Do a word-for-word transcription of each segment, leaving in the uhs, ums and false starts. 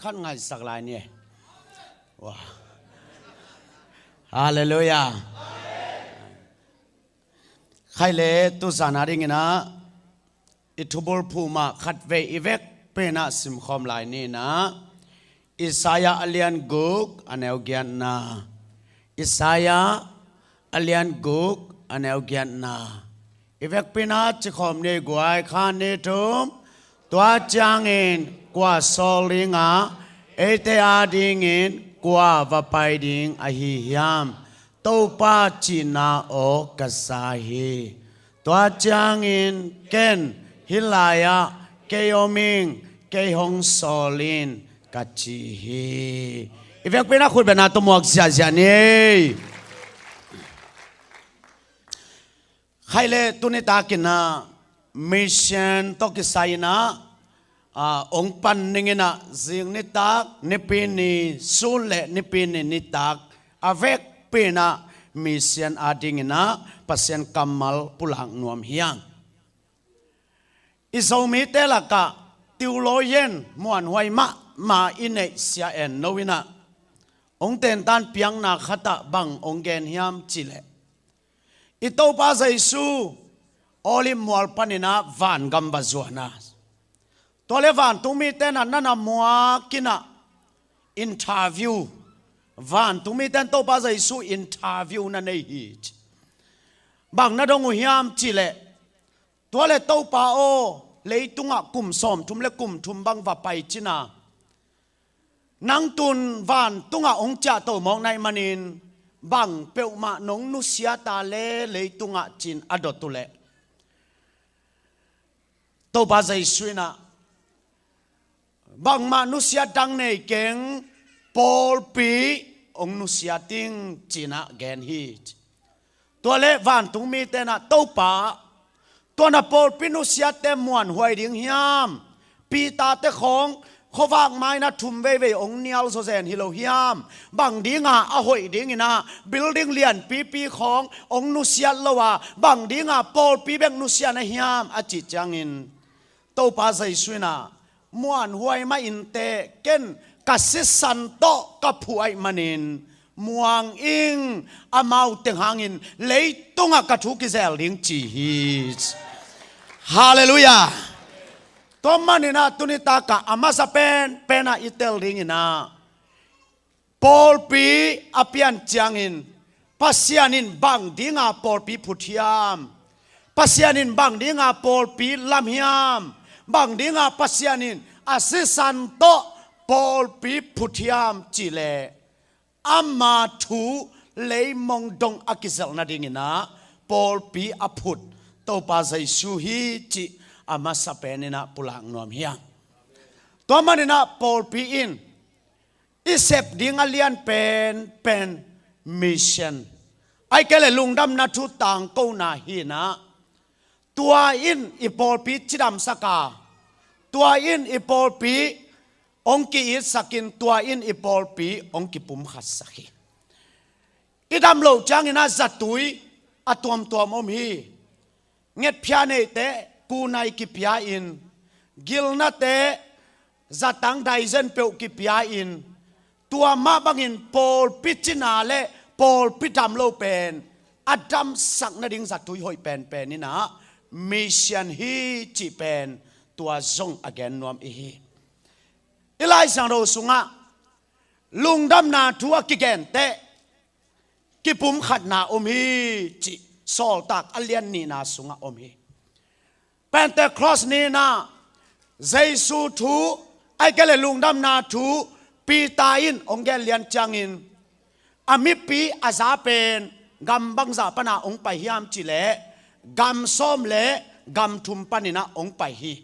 Khat ngaisak lai ni. Halleluiah. Khai le tuzan a dingin ah i thubulphuh mah khatvei i vekpi in ah simkhawm lai ni in ah, Isaiah a lian guk a neu giatna. Isaiah a lian guk a neu giatna. I vekpi in ah cikhawm ni guai, khat ni thum. Tua ciangin kua sawl ding a, eite a dingin kua va pai ding ahi hiam? Topa cihna aw ka sa hi. Tua ciangin ken hih lai-ah kei om ing, kei hong sawl in ka ci hi. I vekpi in ah khut beng a tawh muak ziahziah ni. Khai le tuni takin ah mission tawh kisai in ah, ah, hong pan ning in ah, zing nitak, Nipi ni, sun le Nipi ni nitak a vekpi in ah mission a dingin ah Pasian kammal pulak nuam hi hang. I Zomite lakah theologian muanhuai mahmah i neih Sia En No in ah hong tentan piakna khat ah bang hong gen hiam cih leh, i Topa Jesu Olive mual panin ah vangam va zuan a, tua le vantung mite in ah na na muak in ah interview, vantung mite in Topa Jesu interview na nei hi. Bang na dong uh hiam cih leh, tua le Topa aw, leitungah kum sawmthum le kum thum bang va pai cin a, nang tun vantungah hong ciahto mawk na hih manin bang peuhmah nong nusiat a leh leitungah, ci-in a dot uh leh, Topa Jesu in ah, bangmah nusiat dang nei keng, pawlpi hong nusiat ing, ci-in ah gen hi. Tua le vantung mite in ah, Topa, tua na pawlpi nusiatte muanhuai ding hiam? Peter-te khawng khuavak mai-in ah thum veivei hong nial zawzen hi lo hiam? Bang dinga a hoih dingin ah building lianpipi khawng hong nusiat lo a, bang dinga pawlpi bek nusiat na hiam, a cih ciangin Topa Jesu in ah, muanhuai mah inteh, ken ka sisan tawh ka phuh ahih manin muang ing, amau teng hangin leitungah ka thu kizel ding, ci hi. Halleluiah. Tua manin ah tuni takah a masa penpen ah i tel dingin ah, pawlpi a pian ciangin Pasian in bang dinga pawlpi phut hiam? Pasian in bang dinga pawlpi lam hiam? Bang dinga Pasian in a sisan tawh pawlpi phut hiam cih leh, ama thu leimong dong a kizelh nadingin ah pawlpi a phut Topa Jesu hi, cih a masa penin ah pulak nuam hi hang. Tua manin ah pawlpi in i sep ding a lian penpen mission, ahih kei leh lungdamna thu tangkona hi in ah, tua in i pawlpi cidamsak a, tua in i pawlpi hong ki-itsak in, tua in i pawlpi hong kipumkhatsak hi. I dam loh ciangin ah zatui a tuamtuam om hi. Ngetphia neite kunai kipia-in, gilnate zatang daizen peuh kipia-in, tua mah bangin pawlpi cina le pawlpi dam lo pen a damsak nading zatui hoih penpen in ah mission hi, cih pen tua zong a gen nuam i hi. I Lai Siangtho sungah lungdamna thu a kigen teh kipumkhatna om hi, cih Sawltak a lian nihna sungah om hi. Pentecost ni-in ah Jesu thu, ahih kei leh lungdamna thu Peter in hong gen lian ciangin, a mipi a za pen gam bangzah pana hong pai hiam cih leh, gam sawm le gam thum panin ah hong pai hi.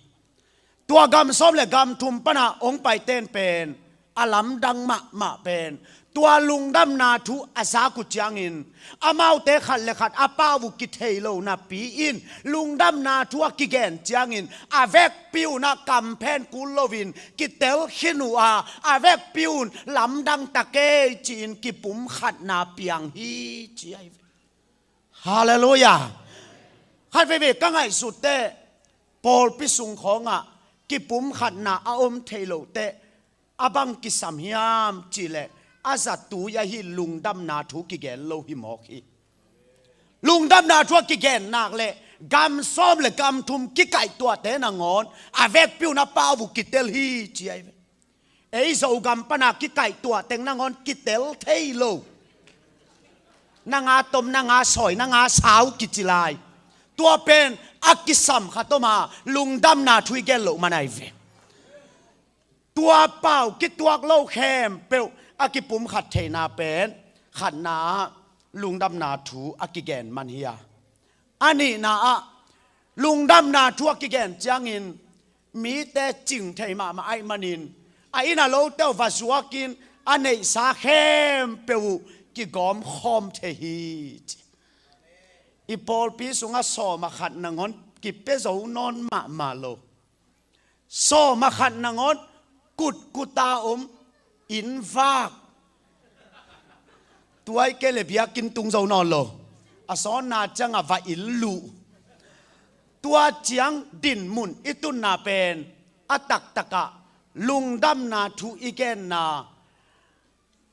Tua gam sawm le gam thum pana hong paite in pen a lamdang mahmah pen, tua lungdamna thu a zak uh ciangin amaute khat le khat a pau uh kithei lo napi-in, lungdamna thu a kigen ciangin a vekpi un ah kamphen kul loin kitel khin uh a, a vekpi un lamdang ta kei ci-in kipumkhatna piang hi, ci ahi ve. Halleluiah. Khat veivei ka ngaihsut teh, pawlpi sung khawngah kipumkhatna a om thei loh teh, A bang kisam hiam cihleh, a zatui ahi lungdamna thu kigen lo hi mawk hi. Lungdamna thu a kigen nak leh gam sawm le gam thum kikaihtuahte nangawn a vekpi un a pau uh kitel hi ci ahi ve. Ei Zogam pana kikaihtuah teng nangawn kitel thei lo. Nanga tom, nanga sawi, nanga sau kici lai. Tua pen a kisam khat om a, lungdamna thu i gen loh man ahi ve. Tua pau kituak lo khempeuh a kipumkhat theihna pen khatna ah lungdamna thu a kigen man hi a, a nihna ah lungdamna thu a kigen ciangin mite cing thei mahmah ahih manin, a inn a lote uh va zuakin a neihsa khempeuh uh kigawm khawm thei hi ci. I pawlpi sungah sawm a khat nangawn kipia zo nawn mahmah lo. Sawm a khat nangawn kutkuta om inn vak. Tua i kei le biakinn tung zo nawn lo. A sawnna ciangah va inn luh. Tua ciang dinmun i tunna pen a taktakah lungdamna thu i genna,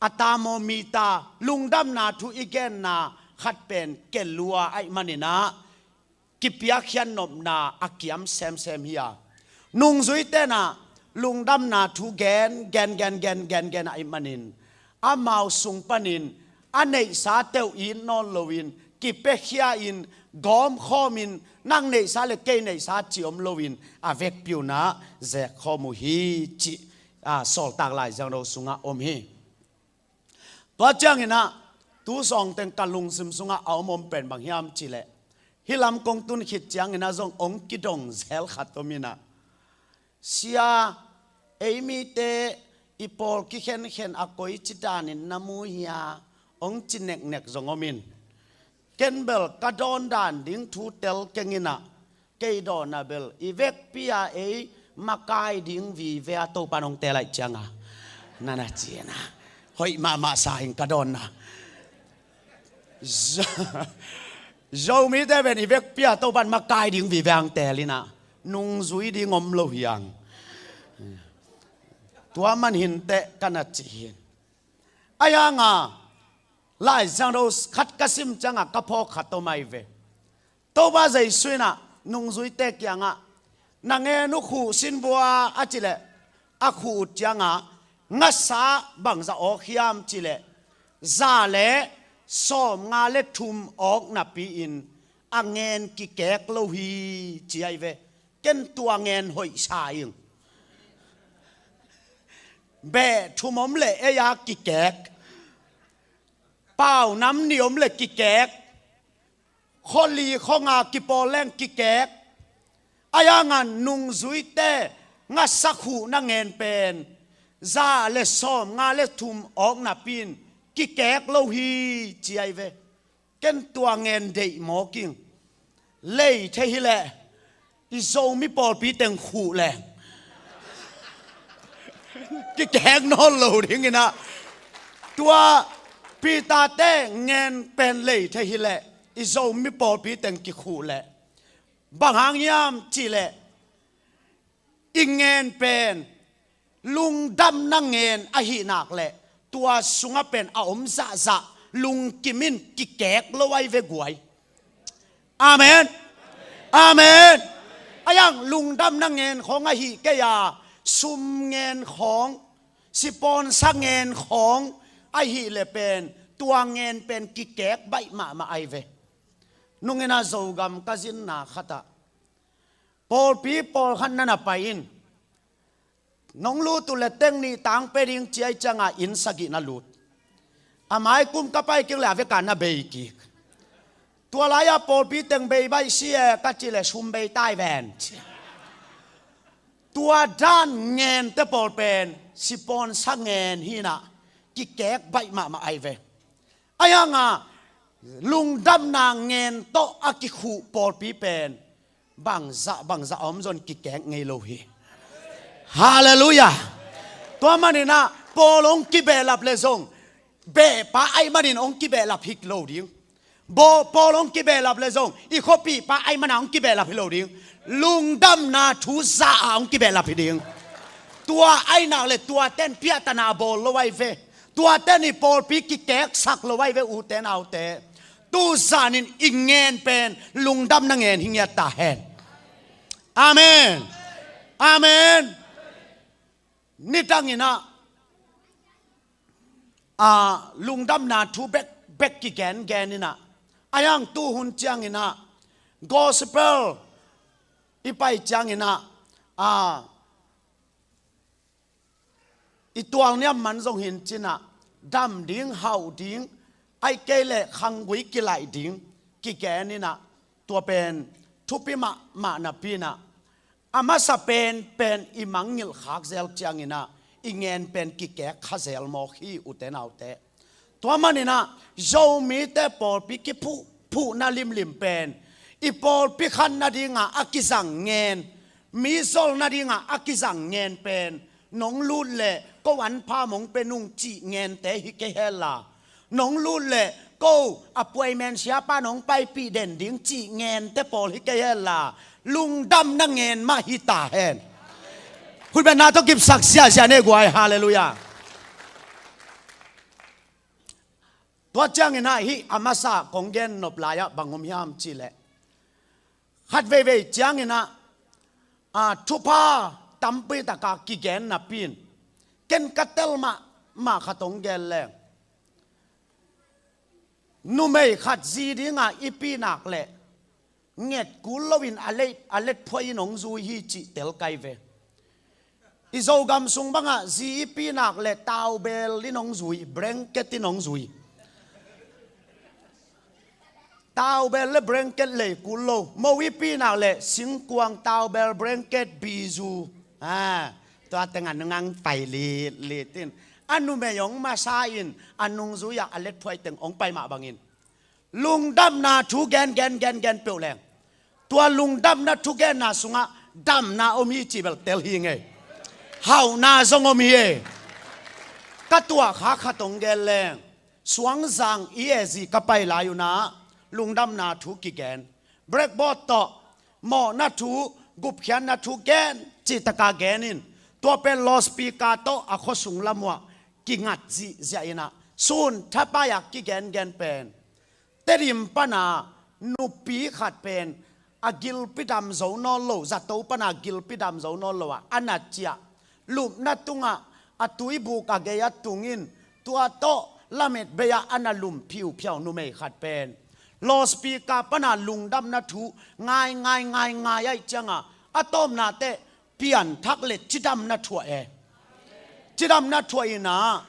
a thermometer, lungdamna thu i genna khat pen kelua ahih manin ah kipiakkhiat nopna a kiam semsem hi a, nungzuite in ah lungdamna thu gen gen gen gen gen gen ahih manin amau sung panin a neihsate uh it nawn loin kipiakhia in gawmkhawmin nang neihsa le kei neihsa ci om loin a vekpi un ah zekkhawm uh hi cih, a, Sawltak Lai Siangtho sungah om hi. Tua ciangin ah tu sawng teng ka lungsim sungah a om om pen bang hiam cihleh, hih lam kong tun khit ciangin ah zong hong kidong zel khat om in ah, sia, ei mite i pawl kikhenkhen a koici danin na mu hia, hong ci neknek zong om in, ken bel ka dawn dan ding thu tel keng in ah, kei dawnna bel i vekpi a ei makai ding vive a Topan hong teel ahih cianga, na na ci in ah, hoih mahmah sa ing ka dawnna. Zo-, Zomite pen i vekpi a Topan makai ding vive hong teel in ah, nungzui ding om lo hi hang. Tua man hinteh ka na ci hi. Ahi hanga Lai Siangtho khat ka sim cianga ka phawk khat om ahi ve. Topa Jesu in ah nungzuite kiangah, na ngen uh khuh sin vua a cih leh, a khuh uh ciangah ngasa bangzah awk hiam cih leh, za le sawmnga le thum awk napi-in a ngen kikek lo hi ci ahi ve. Ken tua ngen hoih sa ing. Beh thum om leh ei a kikek. Pau nam nih om leh kikek. Khua li khua nga kipawl leng kikek. Ahi hanga nungzuite ngasa khuhna ngen pen za le sawmnga le thum awk napi-in kikek lo hi ci ahi ve. Ken tua ngen deih mawk ing. Lei thei hi leh i Zomi pawlpi teng khuh leng kikek nawn lo ding in ah, tua Peter-te ngen pen lei thei hi leh i Zomi pawlpi teng kikhuh leh, bang hang hiam cih leh i ngen pen lungdamna ngen ahih nak leh tua sungah pen a om zahzah lungkim in kikek lo ahi ve guai. Amen. Amen. Ahi hang lungdamna ngen khawng ahih kei a, sum ngen khawng, sipawnsa ngen khawng ahih leh pen tua ngen pen kikek baih mahmah ahi ve. Nung in ah Zogam ka zinna khatah pawlpi pawlkhat na na pai in, nong lut uh leh teng nih tang pe ding ci ahih cianga inn sagih na lut. A mai kum ka pai kik leh a veka na bei kik. Tua lai-a pawlpi teng bei baih si e ka cih leh sum bei tai ven ci. Tua dan ngente pawl pen sipawnsa ngen hi in ah kikek baih mahmah ahi ve. Ahi hanga lungdamna ngen tawh a kikhuh pawlpi pen bangzah bangzah a om zong kikek ngei lo hi. Halleluiah. Tua manin ah pawl hong kibehlap leh zong behpa ahih manin hong kibehlap hi lo ding. Bo-, pawl hong kibehlap leh zong i khuapihpa ahih manin hong kibehlap hi lo ding. Lungdamna thu za-a hong kibehlap hi ding. Tua ahih nak le tuate in piahtana bawl lo ahi ve. Tuate in i pawlpi kikeksak lo ahi ve, ute naute. Tu zanin i ngen pen lungdamna ngen hi ngiat ta hen. Amen. Amen. Nidangin ah, a, lungdamna thu bekbek kigengen in ah, a, a hang tu hun ciangin ah, gospel i pai ciangin ah, a, i tualniam man zong hi in cin ah, dam ding, hauh ding, ahih kei leh khanggui kilaih ding kigen in ah, tua pen thupi mahmah napi in ah, a masa penpen i mangngilh khak zel ciangin ah, i ngen pen kikek kha zel mawk hi, ute naute. Tua manin ah Zomite pawlpi kiphuhphuhna limlim pen, i pawlpi khan nadingah a kizang ngen, mi zol nadingah a kizang ngen pen, nong lut leh ko an pha mong pe nung cih ngente hi kei hen la, nong lut leh ko appointment siapa nong paipih den ding cih ngente pawl hi kei hen la, lungdamna ngen mah hi ta hen. Khutbetna tawh kipsak ziahziah ni guai, halleluiah. Tua ciangin ah hih a masa kong gen nop lai-ah bang om hiam cih leh, khat veivei ciangin ah, a, thupha tampi takah kigen napi in, ken ka tel mahmah khat hong gen leng, numei khat zi dingah i pi nak leh nget kul loin a let, a let phuai in hong zui hi cih tel kai ve. I Zogam sung bangah zi i pi nak leh taubel in hong zui, blanket in hong zui. Taubel le blanket lei kul lo. Mo i pi nak leh singkuang, taubel, blanket, bizu, a, tua teng a nung ang pai litlit in, a numei hong masa in a nungzui-ah a let phuai teng hong pai mah bangin, lungdamna thu gen gen gen gen peuh leng, tua lungdamna thugenna sungah damna om hi cih bel tel hi ngei. Hauhna zong om hi ei. Ka tuahkhak khat hong gen leng, Suangzang i ezi ka pai lai un ah, lungdamna thu kigen, blackboard tawh mawhna thu, gupkhiatna thu gen cih takah gen in, tua pen loudspeaker tawh a khuasung lam uah kingat zihziah in ah, sun thapai-ah kigengen pen, Tedim pana nupi khat pen a gilpi dam zo nawn lo, zato pana gilpi dam zo nawn lo ah a na ciah, lupna tungah a tuibuk a gei-ah tung in, tua tawh lamet bei-ah a na lum phiuphiau numei khat pen, loudspeaker pana lungdamna thu ngai ngai ngai ngai ahih ciangah, a tawpna teh pianthak le cidamna thuah e. Cidamna thuah in ah,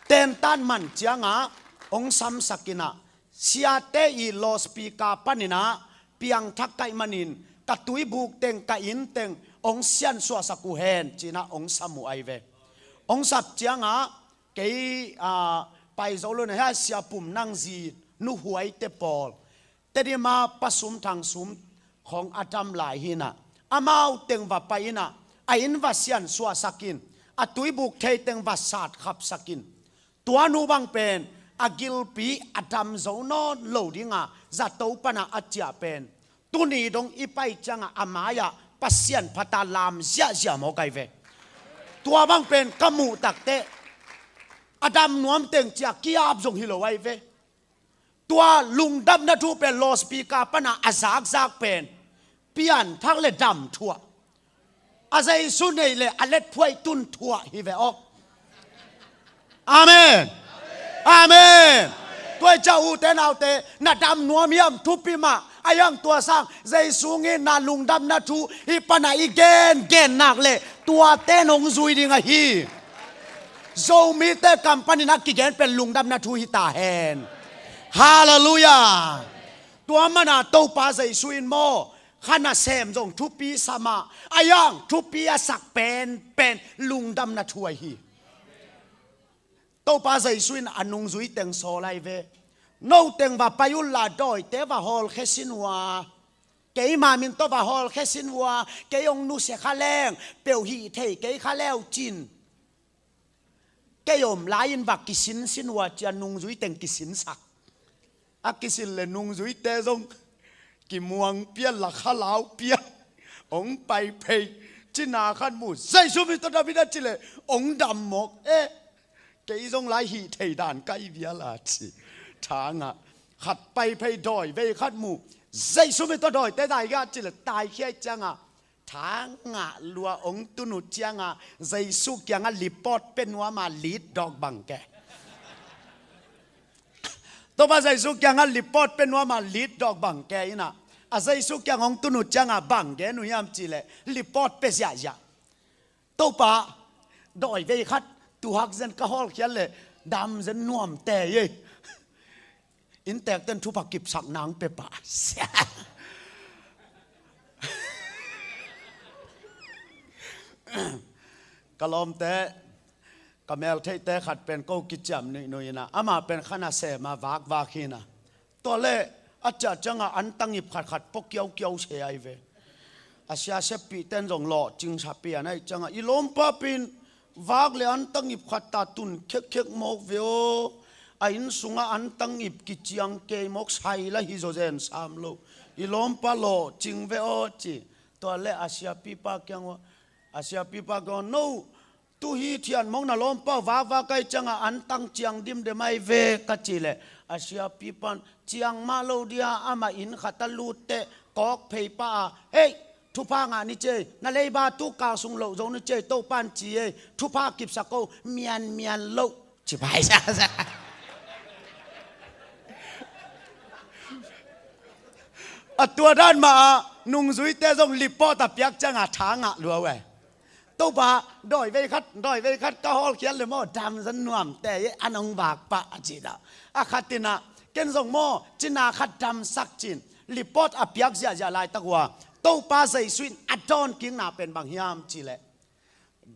tentan man ciangah hong samsak in ah, siate i loudspeaker panin ah piangthak ka hih manin ka tuibuk teng, ka inn teng hong siansuahsak uh hen, ci-in ah hong sam uh ahi ve. Hong sap ciangah kei, a, pai zo lo-in ah, hia Sia Pum Nang zi, Nu Huaite pawl, Tedim a Pa Sum Thang Sum khawng a dam lai hi in ah, amau teng va pai in ah, a inn va siansuahsak in, a tuibuk thei teng va satkhapsak in, tua nu bang pen a gilpi a dam zo nawn lo ding a, zato pana a ciah pen, tuni dong i pai ciangah a mai-ah Pasian phat a lam ziahziah mawk ahi ve. Tua bang pen ka muh takteh, a dam nuam teng ciah ki-ap zong hi lo ahi ve. Tua lungdamna thu pen loudspeaker pana a zakzak pen pianthak le dam thuah, a Jesu nei le a let phuai tun thuah hi ve aw. Amen. Amen. Tua ahih ciang ute naute, na dam nuam hiam? Thupi mah. A hiang tua sang Jesu ngetna lungdamna thu hih pana i gengen nak leh tuate in hong zui ding ahi. Zomite kam panin a kigen pen lungdamna thu hi ta hen. Halleluiah. Tua mana Topa Jesu in maw, kha nasem zong thupi sa mah, a hiang thupi a sak penpen lungdamna thu ahi hi. Topa Jesu in a nungzui teng sawl ahi ve. No teng va pai un la, dawite va hawlkhia sin uh a, keima min tawh va hawlkhia sin uh a, kei hong nusia kha leng peuh hih thei kei kha leu cin, kei om lai-in va kisin sin uh a, ci-a nungzui teng kisinsak. A kisin le nungzuite zong kimuang pia, la khalau pia, hong pai phei. Cina khat mu, Jesu min tawh dam in a ci leh ong dam mawk e. Kei zong lai hih thei dan ka hi vial a ci. Thangah khat pai phei dawi vei khat mu, Jesu min tawh dawite dai gah ci leh taikhia ih ciangah, thangah lua ong tun uh ciangah Jesu kiangah report pia nuam a lead dog bang ke. Topa Jesu kiangah report pia nuam a lead dog bang ke in ah, a Jesu kiang ong tun uh ciangah bang gen uh hiam ci leh report pia ziahziah. Topa, dawi vei khat tuhak zen ka hawlkhiat leh dam zen nuam te ei. Inntekten thupha kipsak nang pia pah. Ka lawmte, ka meltheihte khat pen ko kiciam nuihnuih in ah, amah pen khan a sem a vakvak hi in ah. Tua leh a ciah ciangah antang ip khatkhat pua kiaukiau se ahi ve. A siaseppihten zong lawhcing sa pian ahih ciangah, i lawmpa pen vak leh antang ip khat ta tun khekkhek mawk ve aw. A inn sungah antang ip kiciang kei mawk, sai la hi zaw zen sam lo. I lawmpa lawhcing ve aw ci. Tua leh a siapipa kiang uh, a siapipa kiang uh, no, tu hi thian mawk na lawmpa uh vakvak ahih ciangah antang ciang dimdem ahi ve ka ci leh, a siapipa in ciang mah lo dia, amah inn khat a lut teh kawk phei pah a, hei, thupha ngah ni ci ei, na leiba tu kal sung loh zo ni ci ei, Topa in ci ei, thupha kipsak o, mianmian loh ci pai sa sa. A tua dan mah ah nungzuite zong report a piak ciangah thangah lua uh e. Topa, dawi vei khat, dawi vei khat ka hawlkhiat leh maw, dam zen nuam te ei, an ong vak pah a ci dah. A khat in ah, ken zong maw, cina khat damsak ci-in report a piak ziahziah laitak uh a, Topa Jesu in a dawnkikna pen bang hiam ci leh,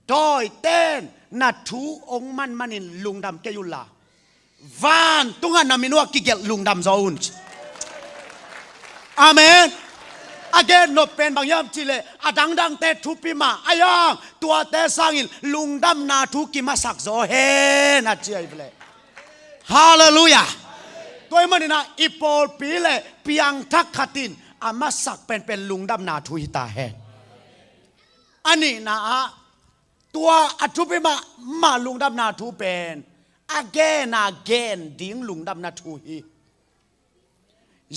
dawiten na thu ong man manin lungdam kei unla, vantungah na min uh a kigelh lungdam zaw un ci. Amen. A gen nop pen bang hiam ci leh, a dangdangte thupi mah a hi hang, tuate sangin lungdamna thu kimasak zaw hen a ci ahi ve leh. Halleluiah. Tua ahih manin ah i pawlpi leh piangthak khat in a masak penpen lungdamna thu hi ta hen. A nihna ah, tua a thupi mahmah lungdamna thu pen a gen a gen ding lungdamna thu hi.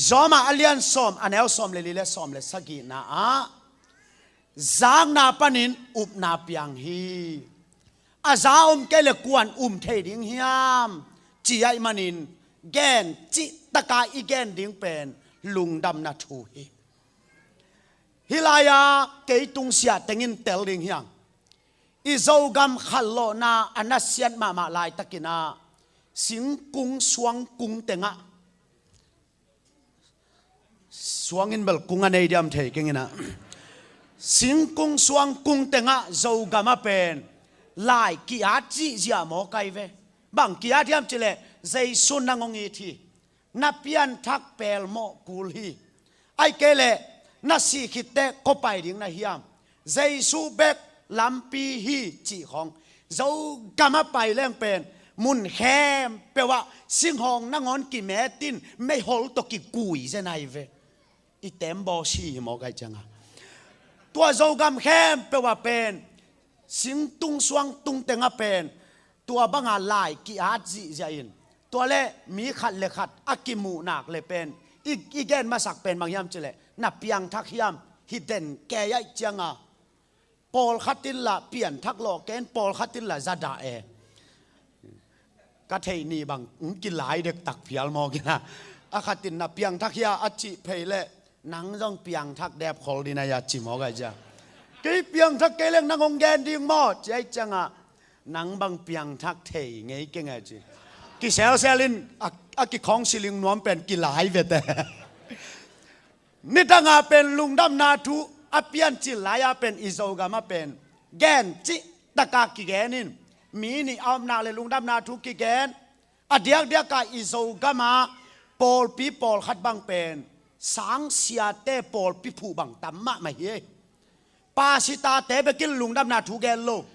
Rom ah a lian sawm, a neu sawm leh li leh sawm leh sagihna ah, zakna panin upna piang hi. A za om kei leh kua'n um thei ding hiam, ci ahih manin gen cihtak a i gen ding pen lungdamna thu hi. Hih lai-a kei tung siah teng in tel ding hi hang. I Zogam khanlawhna a nasiat mahmah laitakin ah, singkung suangkung tengah, suang in bel kung a nei diam thei keng in ah, singkung suangkung tengah Zogam ah pen lai ki-at zihziah mawk ahi ve. Bang ki-at hiam ci leh, Jesu in nang ong it hi. Na pianthak pelmawh kul hi. Ahih kei leh na sih khit teh koi pai ding na hiam? Jesu bek lampi hi cih khawng. Zogam ah pai leng pen mun khempeuh ah singhawng nangawn kimet in meihol tawh kigui zen ahi ve. I tembaw si hi mawk ahih ciangah, tua Zogam khempeuh ah pen, singtung suangtung tengah pen tua banga lai ki-at zihziah in, tua leh mi khat leh khat a kimuh nak leh pen i, i gen masak pen bang hiam ci leh, na piangthak hiam, hi den kei ahih ciangah, pawlkhat in lah pianthak lawh kei in, pawlkhat in lah za dah e. Ka theih nih bang hong kilai dektak phial mawk in ah, a khat in na piangthak hia a cih phei leh, nang zong piangthak dep khol ding na hia ci mawk ahih ciang, kei piangthak kei leng nang hong gen ding maw ci ahih ciangah, nang bang piangthak thei ngei keng e ci. Kiselsel in a, a kikhawng siling nuam pen kilai vete. Nidang a pen lungdamna thu a piancil lai-a pen i Zogam ah pen gen cihtak a kigen in, mi nih a om nak leh lungdamna thu kigen. A diakdiak a i Zogam ah pawlpi pawlkhat bang pen sangsiate pawlpi phuh bang tam mahmah hi. Pasitate bek in lungdamna thu gen lo.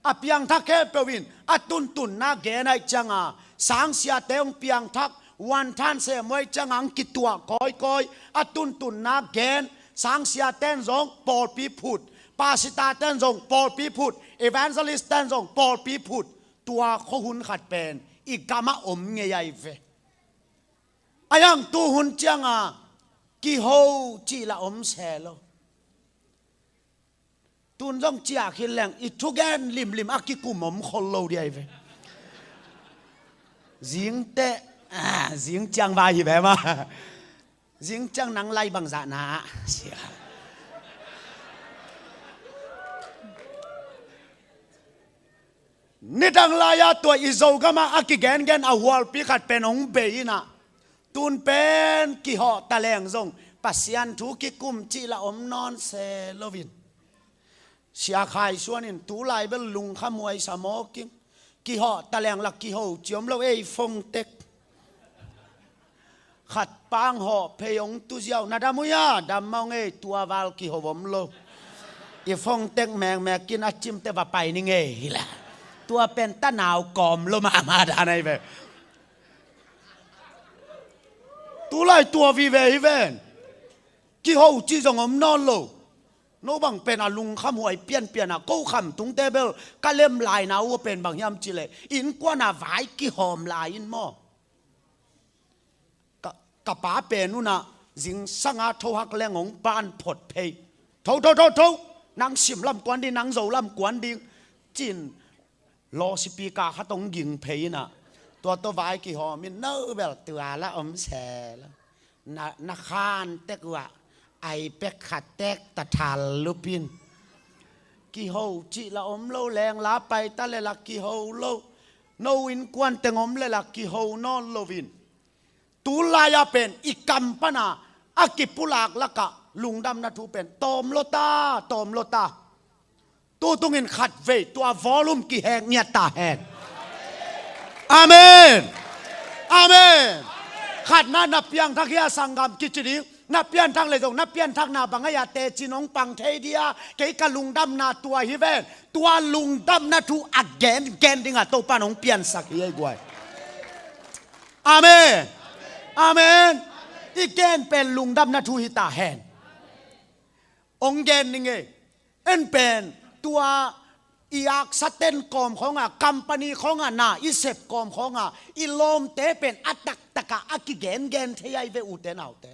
A piangthak khempeuh in a tuntunna gen ahih ciangah, sangsiate hong piangthak, wanthan sem uh ahih ciangah hong kituah kawikawi, a tuntunna gen, sangsiate in zong pawlpi phut, Pastor ten zong pawlpi phut, evangelist ten zong pawlpi phut, tua khuahun khat pen i gamah om ngei ahi ve. Ahi hang tu hun cianga kiho cih la om se lo. Tun zong ciah khin leng i thugen limlim a kikum om khol lo ding ahi ve. Zingteh, ah, zing ciang vai hi ve mah. Zing ciang nang lai bangzah na. Nidang lai-a tua i Zogamah a kigengen a hualpi khat pen hong bei inah, tun pen kihawh taleng zong Pasian thu kikum cih la om nawn se loin. Sia Khai Suan in tu lai bel lungkhamhuai sa mawk ing. Kihawh taleng la kiho ci om lo ei, phone tek. Khat pang hawh phei hong tu ziau, na dam uh hia? Dam mah ung ei, tua val kiho om lo. I phone tek mekmek in a cimte va pai ning ei hi la. Tua pen tanau kawm lo mahmah dan ahi ve. Tu lai tua vive hi ven. Kiho cih zong om nawn lo. No bang pen a lungkhamhuai pianpian a, ko khamtungte bel ka lem laina uh pen bang hiam cih leh innkuan a vai kihawm lai in maw. Ka, ka pa pen unah zingsanga thohak leng hong pan phot phei. Tho, tho, tho, tho. Nang sim lam kuan ding, nang zo lam kuan ding. Cin lawsipi ka khat hong ging phei inah, tua tawh vai kihawm in, no bel tua la om se lo. Na, na khan tek uh ah, ai pek khat tek ta thal lupin. Kiho cih la om lo, leng la pai ta le la kiho lo. No innkuan teng om le la kiho nawn loin. Tu lai-a pen i kam pana a kipulak lakah lungdamna thu pen tawm lo ta, tawm lo ta. Tutungin khatvei tua volume kihek ngiat ta hen. Amen. Amen. Khatna, na piangthak hia sanggam kici ding. Na pianthak le zong na pianthakna bang ahi a teci in hong pang thei dia, kei ka lungdamna tua hi ven. Tua lungdamna thu a gengen dingah Topa in hong piansak hi ei guai. Amen. Amen. I gen pen lungdamna thu hi ta hen. Hong gen ning ei. En pen tua i aksa ten kawm khawnga, company khawnga na i sep kawm khawnga i lawmte pen a taktakah a kigengen thei ahi ve, ute naute.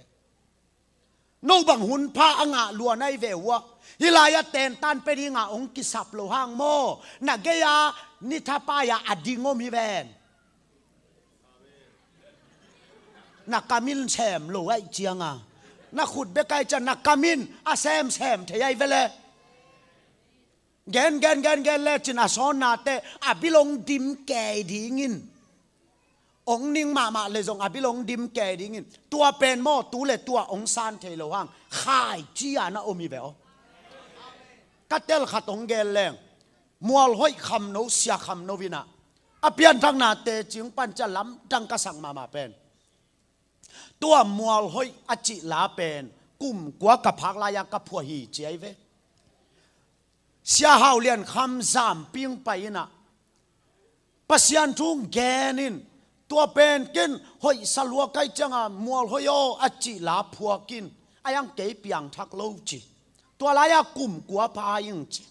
No bang hun pha a ngah luan ahi ve uh ah, hih lai-ah tentan pia dinga hong kisap lo hang maw, na gei-a nithapai-a a ding om hi ven. Na kam in sem lo aih cianga, na khut bek aih ciang na kam in a semsem thei aih vele. Gen gen gen gen lecin a sawnnate a bil hong dim kei dingin, hong ning mahmah le zong a bil hong dim kei dingin, tua pen maw tu le tua hong san thei lo hang khaici-a na om hi ve aw. Ka tel khat hong gen leng, mualhoih khamno, sia khamno inah a pianthakna teci hong pan cia lamdang ka sak mahmah pen, tua mualhoih a cih la pen kum kua ka phak lai-a ka phuah hi ci aih ve. Sia Hau Lian Kham zamping pai inah Pasian thu hong gen in, tua pen ken hoihsa lua ka hih cianga mualhoih aw a cih la phuak in, a iang kei piangthak lo ci. Tua lai-a kum kua pha ing ci.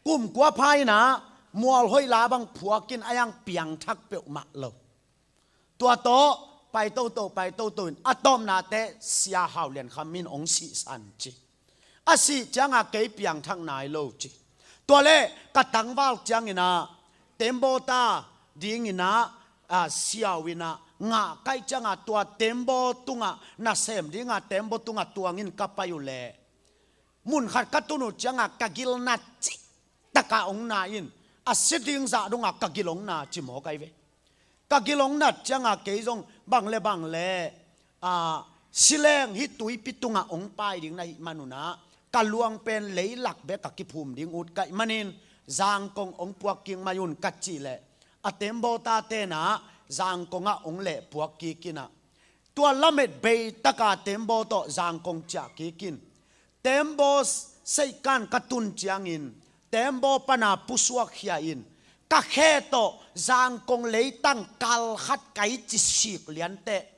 Kum kua pha inah mualhoih la bang phuak in, a iang piangthak peuhmah lo. Tua tawh pai toto, pai toto in a tawpnate Sia Hau Lian Kham in hong sihsan ci. A sih cianga kei piangthak nai lo ci. Tua le ka tangval cianginah tembaw ta dinginah, a, siau inah ngah ka hih cianga tua tembaw tungah nasem dinga tembaw tungah tuangin ka pai uh leh, mun khat ka tun uh cianga ka gil na cik taka hong na in, a si ding zah dongah ka gil hong na ci mawk aih ve. Ka gil hong nat cianga kei zong bang le bang le, a, sileng hih tuipi tungah hong pai ding na hih man unah ka luang pen leilak bek a kiphum ding ut ka hih manin Zangkong hong puak kik mai un ka cih leh, a tembaw ta tenah Zangkongah hong leh puak kik inah, tua lamet beitaka tembaw tawh Zangkong ciah kik in, tembaw seihkan ka tun ciangin tembaw pana pusuak khia in, ka khe tawh Zangkong leitang kal khat ka hih ci sik lianteh,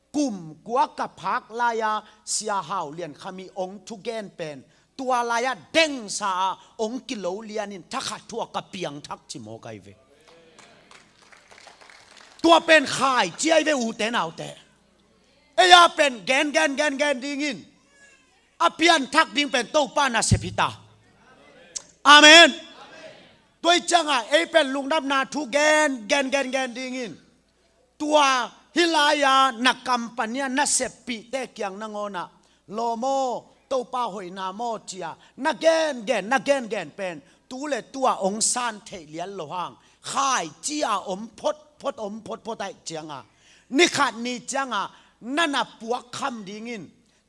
kum kua ka phak lai-a Sia Hau Lian Kham ii hong thugen pen tua lai-ah dengsa a ong kilo lianin thakhat thu-a ka piangthak ci mawk ahi ve. Tua pen khaici ahi ve, ute naute. Ei-a pen gen gen gen gen dingin a pianthak ding pen Topa nasep hi ta. Amen. Tua ih cianga ei pen lungdamna thu gen gen gen gen dingin tua hih lai-a na company-a naseppihte kiang nangawnah, lawm aw, Topa hoihna maw, cia na gengen na gengen pen tu le tu-a ong san theih lian lo hang, khaici-a om photphot om photphot aih cianga, nikhat ni cianga na na puakkham dingin,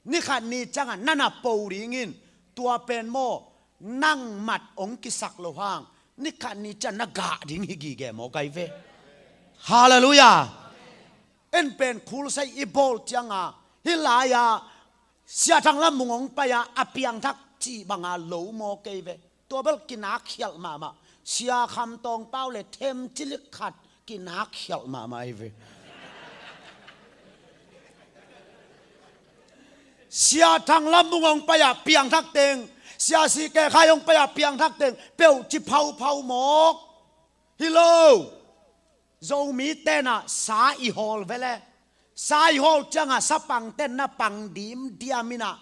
nikhat ni cianga na na po dingin, tua pen maw, nang mat ong kisak lo hang, nikhat ni ciang na gah ding hi gige mawk ahi ve. Halleluiah. En pen khulsai i bawl cianga hih lai-a Sia Thang Lam Mung ong pai-a a piangthak cih banga lo maw kei ve. Tua bel kinak khialh mahmah. Sia Kham Tawng Pau le them cilik khat kinak khialh mahmah ahi ve. Sia Thang Lam Mung ong pai-a piangthak teng, Sia Si Ke Khai ong pai-a piangthak teng peuh ci phauphau mawk. Hi lo. Zomi tenah sa i hawl vele. Sa i hawl cianga sapang ten na pang dimdiam inah,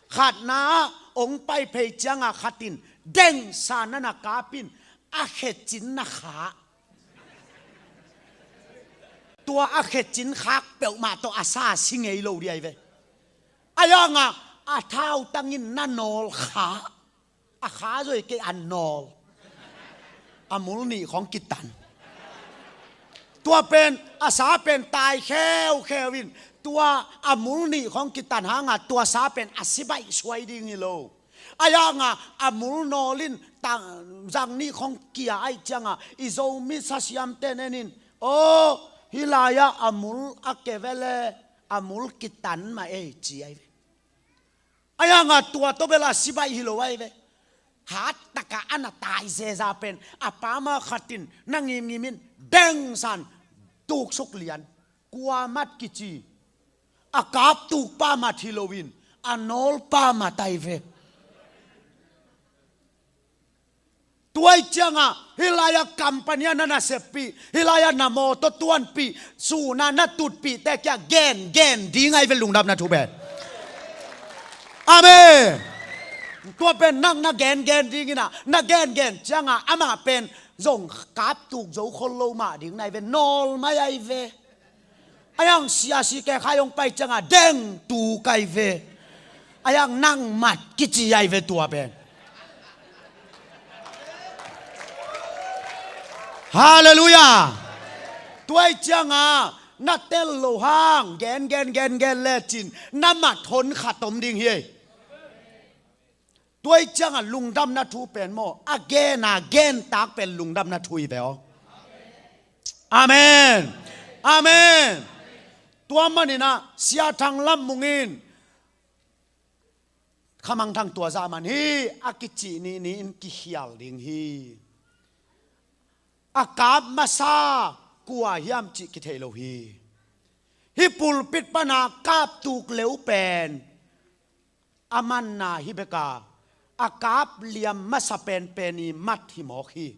khatna ah ong pai phei cianga khatin dengsa na na kapin a khecin na khah. Tua a khecin khak peuhmah tawh a sa si ngei lo dih ahi ve. A yangah a thautangin na nawl khah. A kha zoi kei a nawl. A mul nih khawng kitan. Tua pen a sa pen tai kheukheu in, tua a mul nih khawng kitan hanga tua sa pen a sibaih suai ding hi lo. A yanga a mul nawl in zang nih khawng kia aih cianga i Zomi sasiam ten en in, aw, hih lai-ah a mul a ke vele, a mul kitan mah ei ci ahi ve. A yanga tua tawh bel a sibaih hi lo ahi ve. Hattaka a na tai zeza pen a pama khatin na ngimngimin dengsan tuksuk lian. Kua mat kici? A kaptuk pa mat hi loin a nawl pa mat ahi ve. Tua ih cianga hih lai-a company-a na naseppih, hih lai-a na mawtaw tuanpih, suna na tutpihte kia gengen ding ahi ve lungdamna thu pen. Amen. Tua pen nang na gengen dinginah na gengen cianga amah pen zong kaptuk zo khol lo mah ding na ahi ve, nawl mai ahi ve. A yang Sia Si Ke Khai ong pai cianga deng tuk ahi ve. A yang nang mat kici ahi ve tua pen. Halleluiah. Tua ih cianga na tel lo hang gen gen gen gen lecin na mat hon khat om ding hi. Tua ih cianga lungdamna thu pen maw, a gena gentak pen lungdamna thu hi ve aw. Amen. Amen. Tua maninah Sia Thang Lam Mung in Khamang Thang tua zah man hi a kicih nihni in kikhial ding hi. A kap masa kua hiam cih kithei lo hi. Hih pulpit pana kaptuk leu pen a manna hi beka, a kap liam masa penpen i mat hi mawk hi.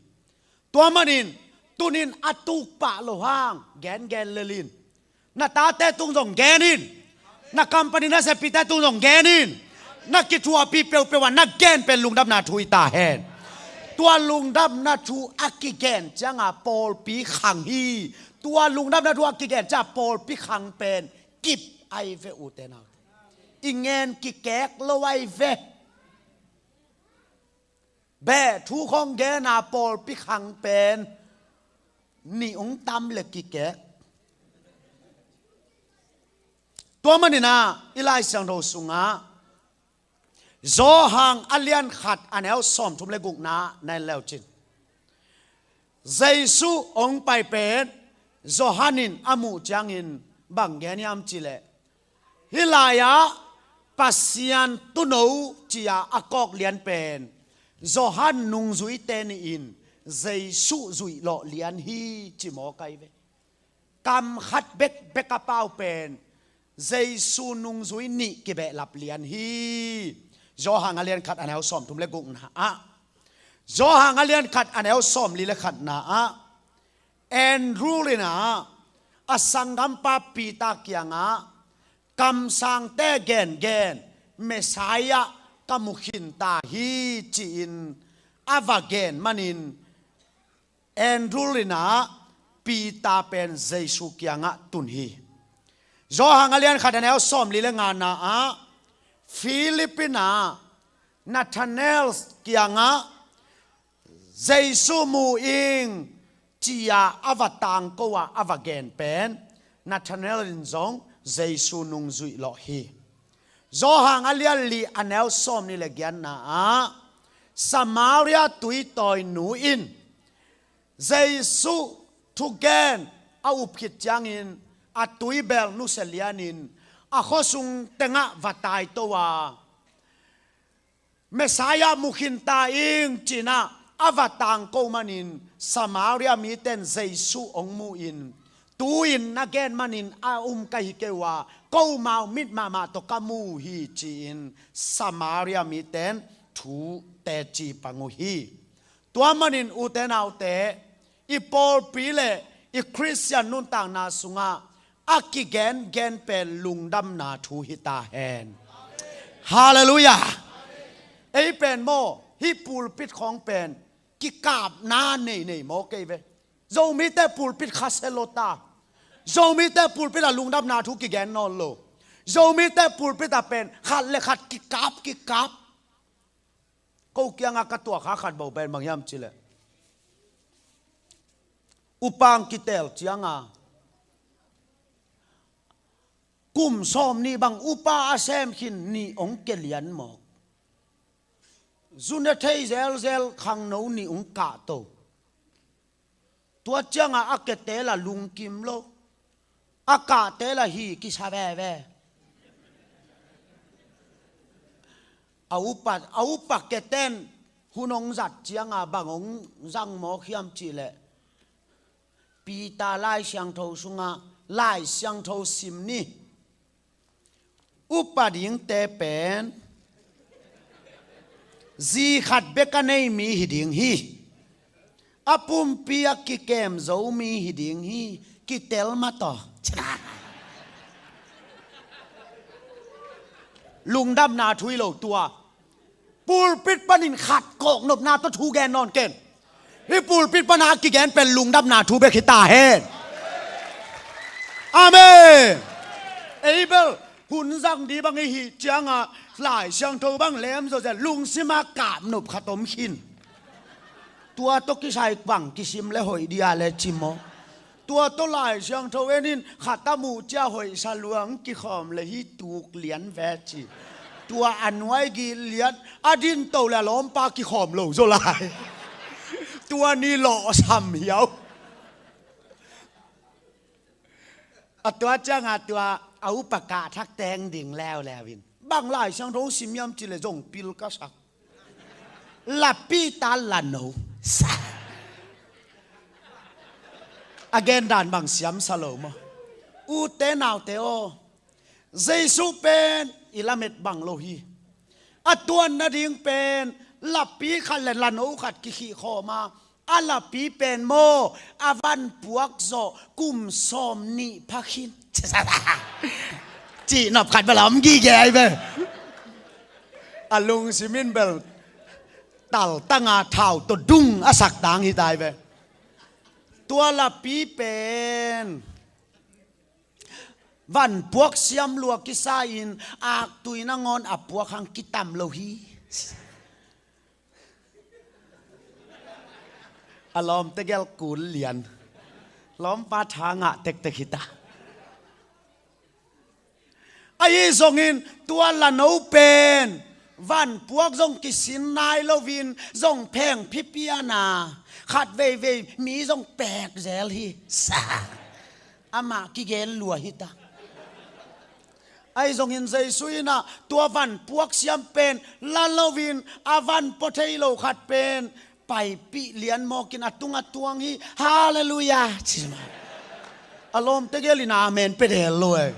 Tua manin tunin a tukpah lo hang gengen lelin. Na tate tung zong genin. Na company na seppihte tung zong genin. Na kithuahpih peuhpeuh ah na gen pen lungdamna thu hi ta hen. Tua lungdamna thu a kigen cianga pawlpi khang hi. Tua lungdamna thu a kigen cianga pawlpi khang pen kip ahi ve ute naute. I ngen kikek lo ahi ve. Beh thu khawng gena pawlpi khang pen nih ung tam le kikek. Tua maninah i Lai Siangtho sungah Johan a lian khat a neu sawmthum le gukna na en leucin, Jesu ong pai pen Johan in a muh ciangin bang gen hiam cileh, hih lai-ah Pasian tuuno cia a kawk lian pen Johan nungzuite nihin Jesu zuih lawh lian hi ci mawk ahi ve. Kam khat bekbek a pau pen Jesu nungzui nih kibehlap lian hi. Johan a lian khat a neu sawmthum le gukna ah, Johan a lian khat a neu sawmli le khatna ah, Andrew in ah a sanggampa Peter kiangah, "Kamsangte gengen Messiah ka mu khin ta hi," ci-in a va gen manin, Andrew in ah Peter pen Jesu kiangah tun hi. Johan a lian khat a neu sawmli le ngana ah, Philip in ah Nathanael kiangah, "Jesu mu ing," ci-a a va tangko a a va gen pen, Nathanael in zong Jesu nungzuih lawh hi. Johan a lian li a neu sawmni le giatna ah, Samaria tuitawi nu in Jesu thugen a up khit ciangin a tuibel nusia lianin a khuasung tengah va taito a, "Messiah mu khin ta ing," ci-in ah a va tangko manin Samaria mite in Jesu hong mu-in, "Tu-in na gen manin a um ka hi kei uh a, komau mit mahmah tawh ka mu uh hi," ci-in Samaria mite in thu teci pang uh hi. Tua manin ute naute, i pawlpi le i Khristian nuntakna sungah a kigengen pen lungdamna thu hi ta hen. Halleluiah. Ei pen maw, hih pulpit khawng pen kikapna nei nei maw kei ve. Zomite pulpit kha se lo ta. Zomite pulpit ah lungdamna thu kigen nawn lo. Zomite pulpit ah pen khat le khat kikap kikap. Ko kiangah ka tuahkha khat bawh pen bang hiam cih leh, upa hong kitel ciangin kum sawmnih bang upa a sem khin nih hong kia lian mawk. Zu ne thei zelzel khangno nih hong kahto. Tua ciangin a kiate la lungkim lo, a kahte la hi kisa veve. A upa, a upa kiate in hun hong zat ciangin bang hong zang mawk hiam cih leh, Peter Lai Siangtho sungah Lai Siangtho sim ni. Upa dingte pen zi khat bek a nei mi hi ding hi. A pumpi a kikem zo mi hi ding hi. Kitel mah tawh. Lungdamna thu hi lo tua. Pulpit panin khat kawknopna tawh thu gen nawn ken. Hih pulpit pan a kigen pen lungdamna thu bek hi ta hen. Amen. Ei bel hun zang ding bang i hih ciangin Lai Siangtho bang lem zawzen, lungsim a kapnop khat om khin. Tua tawh kisai bang kisim le hoih dia le ci maw. Tua tawh Lai Siangtho en in khat a muh ciang hoihsa lua hong kikhawm le hi tuk lian ve ci. Tua a nuai gih lian a dingto le a lawmpa kikhawm lo zaw lai. Tua ni lawhsam hiau. A tua ciangin tua a upa kah thak teng ding leuleu in, bang Lai Siangtho sim hiam cih leh zong pil ka sak. La Peter la no. Sa. A gen dan bang siam sa lo maw. Ute naute aw, Jesu pen i lamet bang lo hi. A tuanna ding pen lapi khat le la no khat kikhih khawm a, a lapi pen maw, a van puak zawh kum sawmnih pha khin. Cihnop khat bel a om gige ai ve. A lungsim in bel taltang a thau tawh dung a sak tang hi ta ai ve. Tua lapi pen van puak siam lua kisa in aktui nangawn a puak hang kitam lo hi. A lawmte gel kul lian. Lawmpa tha ngah tektek hi ta. Ahi zongin tua la no pen van puak zong kisin nai loin zong pheng phipian a, khat veivei mi zong pek zel hi. Sa. Amah kigen lua hi ta. Ahi zongin Jesu in ah tua van puak siam pen la loin a van pua thei lo khat pen paipih lian mawkin a tungah tuang hi. Halleluiah. A lawmte gel in amen pia del lo e.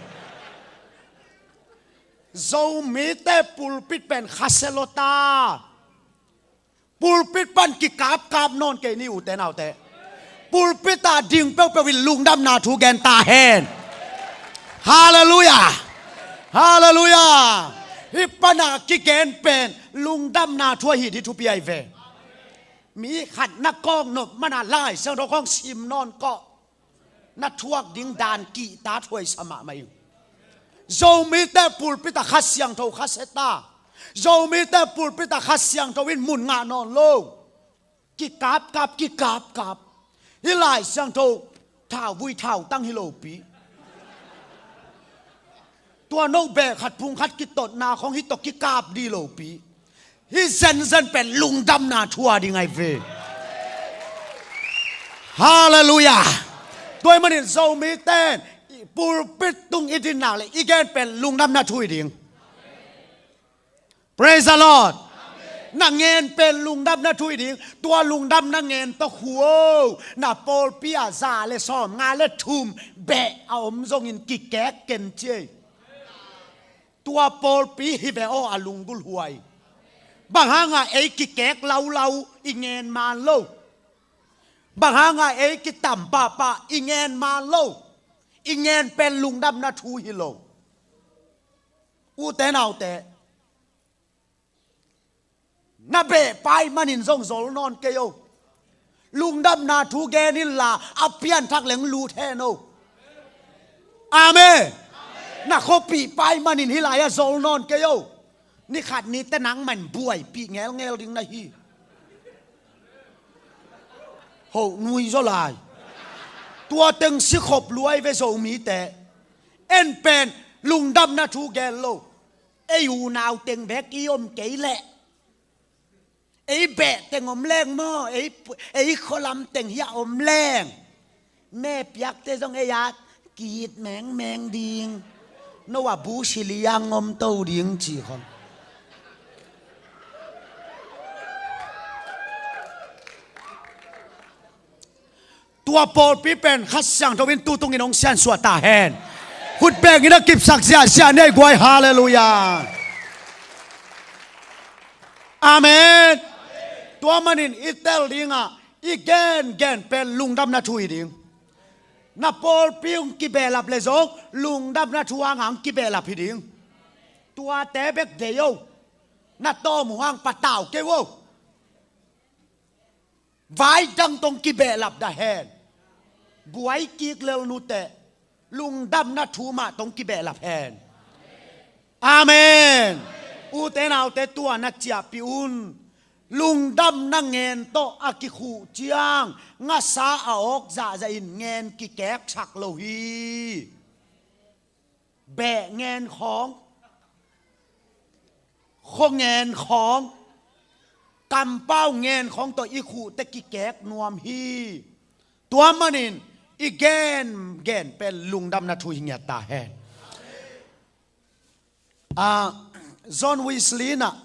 Zomite pulpit pen khasia lo ta. Pulpit pan kikapkap nawn kei ni, ute naute. Pulpit ah ding peuhpeuh in lungdamna thu gen ta hen. Halleluiah. Halleluiah. Hih pan a kigen pen lungdamna thu ahi ding thupi ahi ve. Mi khat na kawk nop man a Lai Siangtho khawng sim nawn kawh. Na thuak ding dan kihta thuaisa mahmah ing. Zomite pulpit ah Kha Siangtho khasia ta. Zomite pulpit ah Kha Siangtho in mun ngah nawn lo. Kikapkap, kikapkap. Hih Lai Siangtho thauvui thautang hi lopi. Tua no beh khat phung khat kitotna khawng hih tawh kikap ding lopi. Hih zenzen pen lungdamna thu a ding ahi ve. Halleluiah. Tua ahih manin Zomite in pulpit tung i dinna le i gen pen lungdamna thu hi ding. Praise the Lord. Na ngen pen lungdamna thu hi ding. Tua lungdamna ngen tawh khu o, na pawlpi ah za le sawmnga le thum beh a om zongin kikek ken ci ei. Tua pawlpi hi ve aw, a lunggulh huai. Bang hanga ei kikek laulau i ngen man lo? Bang hanga ei kitam pahpah i ngen man lo? I ngen pen lungdamna thu hi lo. Ute naute, na beh pai manin zong zol nawn kei o. Lungdamna thu gen inla a pianthak leng lut hen o. Amen. Na khuapih pai manin hih lai-ah zol nawn kei o. Ni khat ni teh nangmah in buaipih ngelngel ding na hi. Hoh nui zaw lai. Tua teng sikhop luai ve Zomite. En pen lungdamna thu gen lo. Ei unau teng bek i om kei leh. Ei beh teng om leng maw, ei, ei khualam teng hiah om leng. Me piakte zong ei at ki-it mengmeng ding. No a bu sili a ngom to ding ci khong. Tua pawlpi pen Kha Siangtho in tutungin hong siansuah ta hen. Khut bengin a kipsak ziahziah nei guai, halleluiah. Amen. Tua manin i tel dingah i gengen pen lungdamna thu hi ding. Na pawlpi hong kibehlap le zong lungdamna thu hanga hong kibehlap hi ding. Tuate bek dei o. Na tawm uh hang patau kei o. Vai dang tawh hong kibehlap dah hen. Buai kik lel nuteh, lungdamna thu mah tawh hong kibehlap hen. Amen. Ute naute, tua na ciahpih un. Lungdamna ngen tawh a kikhuh ciang ngasa a awk zahzah in ngen kikeksak lo hi. Beh ngen khawng, khua ngen khawng, kampau ngen khawng tawh i khuhte kikek nuam hi. Tua manin i gengen pen lungdamna thu hi ngiat ta hen. Ah, John Wesley in ah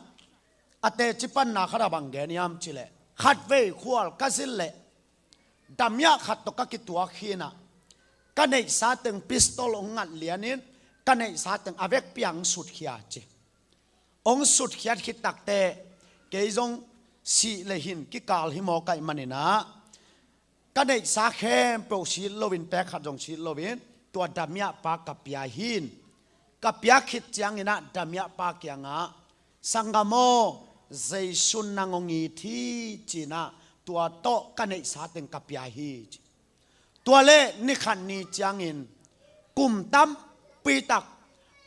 a teci panna khat ah bang gen hiam cih leh, khatvei khual ka zin leh damiah khat tawh ka kituak hi-in ah, ka neihsa teng pistol hong ngat lianin ka neihsa teng a vekpi-a hong sutkhia ci. Hong sutkhiat khit takteh kei zong sih le hin kikal hi mawk ahih manin ah, ka neihsa khempeuh sit loin, pek khat zong sit loin, tua damiah pa ka pia hi. Ka piak khit ciangin ah damiah pa kiangah, "Sanggam aw, Jesu in nang hong it hi," ci-in ah tua tawh ka neihsa teng ka pia hi ci. Tua leh ni khat ni ciangin kum tampi tak,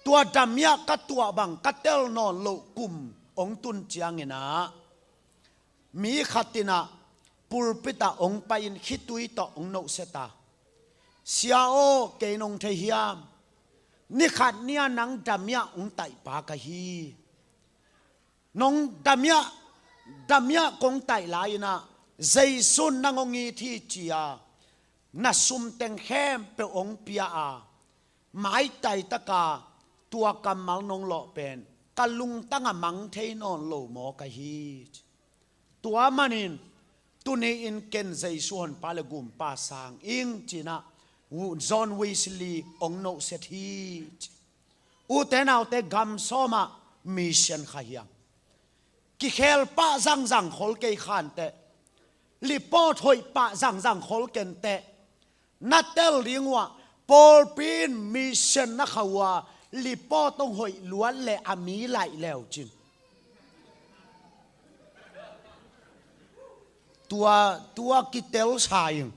tua damiah ka tuah bang ka tel nawn loh kum hong tun ciangin ah, mi khat in ah pulpit ah hong pai-in khitui tawh hong nohsia ta. "Sia aw, kei nong thei hiam? Ni khat ni-a nang damiah hong taihpa ka hi. Nong damiah, damiah kong taih lai-in ah Jesu in nang hong it hi," ci-a na sum teng khempeuh hong pia-a, maitai taka tua kammal nong lawh pen ka lungtangah mang thei nawn lo mawk ahi. Tua manin tuni-in ken Jesu Honpa le Gumpa sang ing ci-in ah John Wesley hong nohset hi ci. Ute naute, gam sawmah mission kha hiam? Kikhel pah zangzang khol kei khanteh, report hoih pah zangzang khol kenteh, na tel ding uh ah, pawlpi in mission na kha uh a, report hong hoih luat leh a mi laih leu cin. Tua, tua kitel sa ing.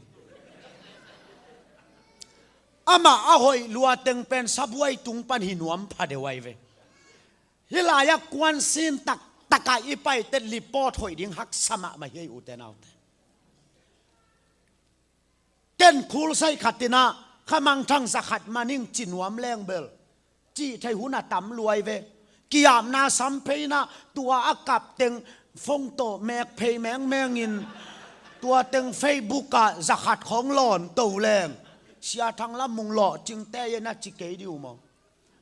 Amah a hoih lua teng pen sabuai tung pan hi nuam pha deuh ai ve. Hih lai-ah kuansin taktak ah i paite report hoih ding haksa mahmah hi ei, ute naute. Ken khulsaih khat in ah, kha mangthang za khat man ing ci nuam leng bel, cih theih hun a tam lua ai ve. Ki-apna sam phei in ah, tua a kap teng phone tawh mek phei mengmeng in, tua teng Facebook ah za khat khawng lawn to leng, Sia Thang Lam Mung lawhcingte in a ci kei ding uh maw?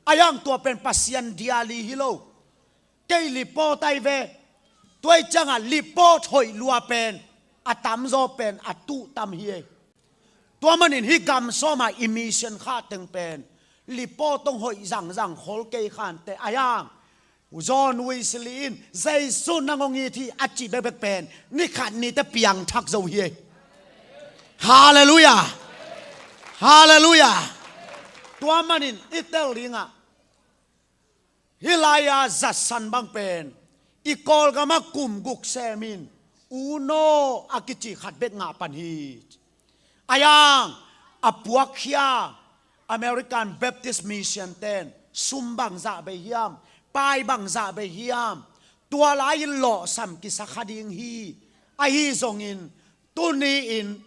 A hiang tua pen Pasian diali hi lo. Kei report ai ve. Tua ih ciangah report hoih lua pen a tamzaw pen a tuh tam hi ei. Tua manin hih gam sawmah i mission kha teng pen report hong hoih zangzang khol kei khanteh a hiang, John Wesley in Jesu nang hong it hi a cih bekbek pen ni khat nite piangthak zo hi ei. Halleluiah. Halleluiah. Tua manin i tel dingah, hih lai-a zatsan bang pen i Kawlgamah kum guk semin Uno a kici khat bek ngah pan hi. A hiang, a puakkhia American Baptist Mission ten sum bangzah bei hiam, pai bangzah bei hiam, tua lai-in lawhsam kisa kha ding hi. Ahi zongin tuni-in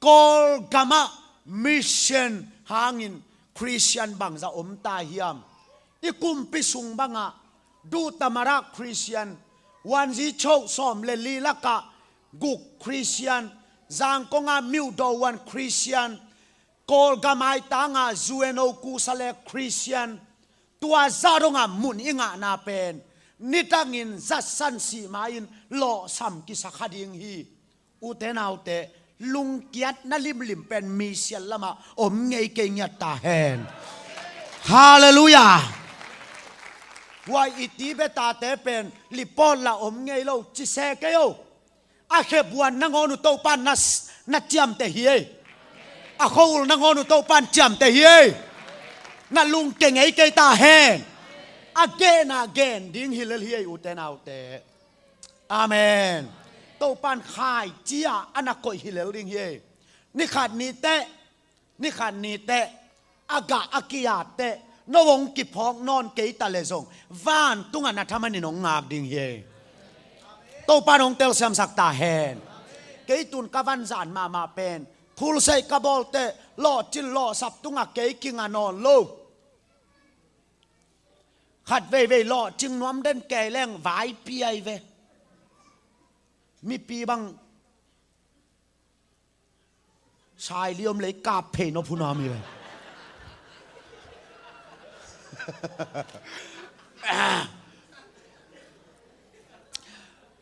Kawlgamah mission hangin Khristian bangzah om ta hiam? I kumpi sung bangah Duh Tamarak Khristian, Wanzi Cho sawm le li lakah guk Khristian, Zangkong ah Myo Do Wan Khristian, Kawlgam maitangah U N O Kusalek Khristian, tua zah dongah mun i ngahna pen nidangin zatsan sih ma-in lawhsam kisa kha ding hi. Ute naute, lungkiatna limlim pen mission lamah om ngei kei ngiat ta hen. Halleluiah. Huai i ti betate pen report lah om ngei lo ci se kei o. A khebuan nangawn uh Topa'n na, na ciamteh hi ei. A khua-ul nangawn uh Topa'n ciamteh hi ei. Na lungke ngei kei ta hen. A gen a gen ding hi lel hi ei, ute naute. Amen. Topa'n khaici-a a na koih hi lel ding hi ei. Ni khat ni teh, ni khat ni teh, a gah a ki-at teh, no hong kiphawk nawn kei ta leh zong vantungah na thaman in hong ngak ding hi ei. Topa'n hong telsiamsak ta hen. Kei tun ka vanzan mahmah pen khulsaih ka bawl teh lawhcin lawhsap tungah kei kinga nawn lo. Khat veivei lawhcing nuam den kei leng vaipi ai ve. Mipi bang sai liom lei kap phei nop hun a om hi ve.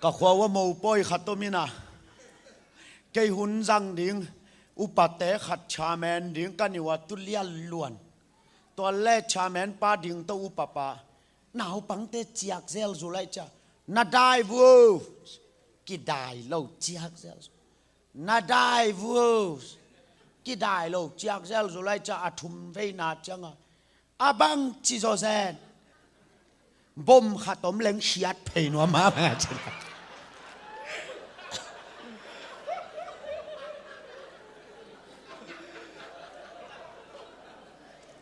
Ka khua uah mopawi khat om in a, kei hun zang ding, upate khat chairman ding ka hi uh a, tu lian luan. Tua leh chairman pa ding tawh upapa, naupangte ciak zel zu lai cia, na dai vua, kidai lo ciak zel zu. Na dai vua, kidai lo ciak zel zu lai cia, a thum veina ciangah, a bang ci zaw zen. Bom khat om leng hiat phei nuam mahmah ci.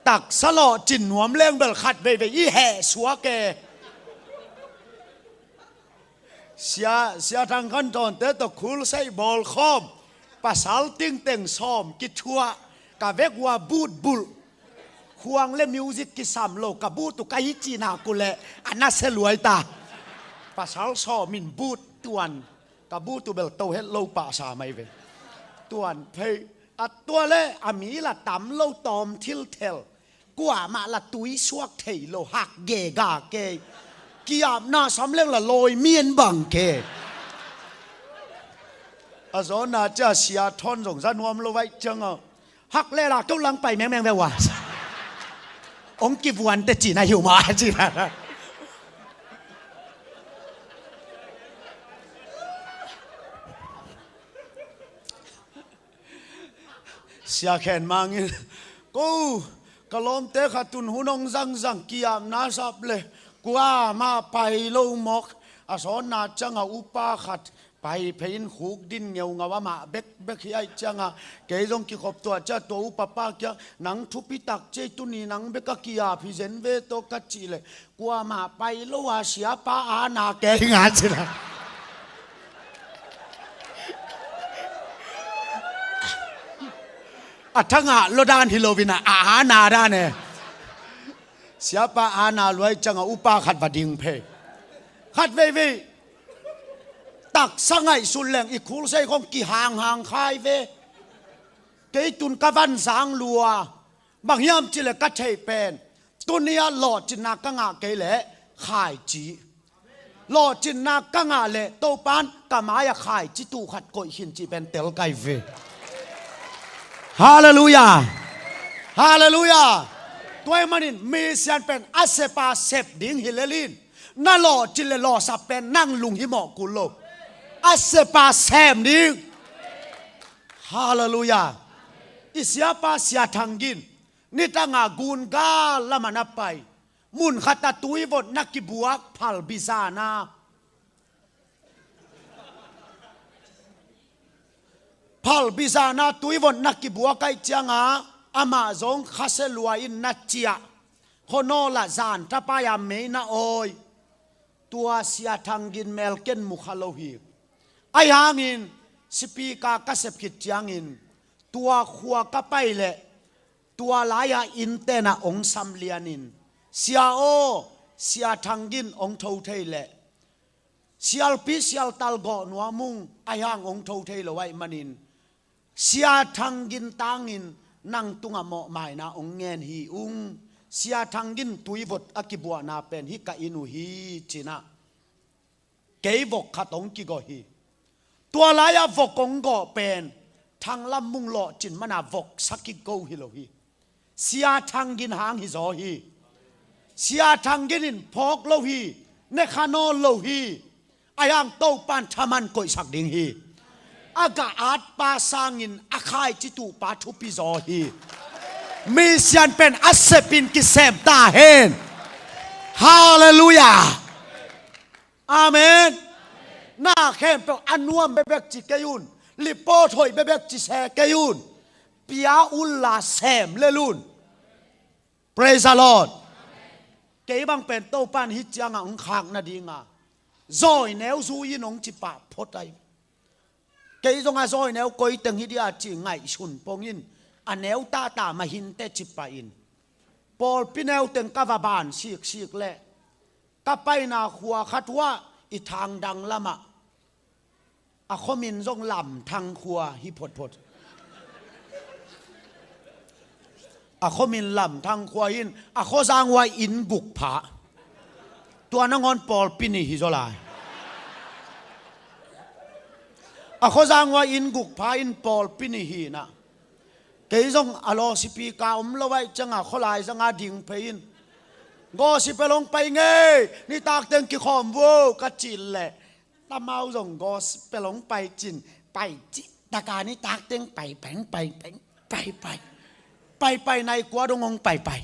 Taksa lawhcin nuam leng bel khat veivei i heh suak e. Sia, Sia Thang Khan Tawnte tawh khulsaih bawl khawm, pasal tingteng sawm kithuah, ka vek uh a boot bulh. Khuang le music kisam lo, ka boot uh ka hi cih nak uh leh a nasia luai ta. Pasal sawm in boot tuan, ka boot uh bel to het lo pah sa mai ve. Tuan phei, a tua leh a mi lah tam lo tawm thilthel. Kuamah lah tui suak thei lo, hak gega kei. Ki-apna sam leng lah lawi mian bang kei. A zawhna cia Sia Thawn zong za nuam lo vaih ciangah, hak leh lah keu lang pai mengmeng ve ua. Ong kivuan te cina hiu ma cina. Sia khen mangin ko ka lawmte khat tun hun hong zangzang kiamna sap le kuamah pai lo mawk. A sawnna ciangah upa khat pai phei in khuk din ngeungau amah bekbek hi aih ciangah kei zong kikhop tuah ciah tua upa pa kiang nang thupi tak ciah tuni nang bek a kiap hi zen ve tawh ka cih leh kuamah pai lo a siapa ana kei nga cina. A thangah lo dan hi lo ina a ana dan e. Siapa ana luai ciangah upa khat va ding phei. Khat veivei taksa ngaihsun leng i khulsei khong kihanghang khai ve. Kei tun ka van zang lua bang hiam cileh ka theih pen tuni-ah lawhcinna ka ngah kei leh khaici. Lawhcinna ka ngah leh Topan ka mai-ah khaici tuh khat koih khin cih pen tel kai ve. Halleluiah. Halleluiah. Tua ahih manin misian pen a sepa sep ding hi lel in na lawhcin le lawhsap pen nang lunghimawh kul lo. A sepa sem ding. Halleluiah. I siapa Sia Thang Gin nitanga gun gal lamah na pai. Mun khat a tuivot na kibuak Phalbi zana. Phalbi zana tuivot na kibuak aih cianga amah zong khasia lua in na ciah. Khonawlah zan tapai a mei na awi. Tua Sia Thang Gin mel ken mu kha lo hi. Ahi hangin sipika ka sep khit ciangin tua khua ka pai leh tua lai-ah inn tenah ong sam lianin Sia aw, Sia Thang Gin ong tho thei leh sialpi sialtal gawh nuam ung. Ahi hang ong tho thei lo ahih manin Sia Thang Gin tangin nang tungah mawhmaina ong ngen hi ung. Sia Thang Gin tuivot a kibuahna pen hih ka inn uh hi cinah kei vok khat ong kigawh hi. Tua lai-ah vok ong gawh pen Thang Lam Mung lawhcin mana vok sa kigo hi lo hi. Sia Thang Gin hang hi zaw hi. Sia Thang Gin in phawk lo hi. Ne kha nawn lo hi. Ahi hang Topan thaman koihsak ding hi. A gah atpa sangin a khaici tuhpa thupi zaw hi. Misian pen a sepin kisem ta hen. Halleluiah. Amen. Na khempeuh a nuam bebek ci kei un. Lipawt hoih bebek ci se kei un. Pia unla sem lel un. Praise the Lord. Kei bang pen Topan hih ciangah hong khak nadinga zawi neu zui in hong ci pah phot ahi. Kei zong a zawi neu koi teng hi dia ci ngaihsun pongin a neu tata mah hinte ci pah in pawlpi neu teng ka va ban siksik leh ka paina khua khat uah i thang dang lamah a khuamin zong Lam Thang khua hi photphot. A khuamin Lam Thang khua hi in a khuazang uah inn guk pha. Tua nangawn pawlpi nih hi zaw lai. A khuazang uah inn guk pha in pawlpi nih hi inah kei zong a lawsipika om lo aih cianga khualai zanga ding phei in gawsipel hong pai ngei nitak teng kikhawm vo ka cih leh tamau zong gawsipel hong pai cin pai cih taka nitak teng pai peng pai peng pai pai pai pai nai kua dong hong pai pai.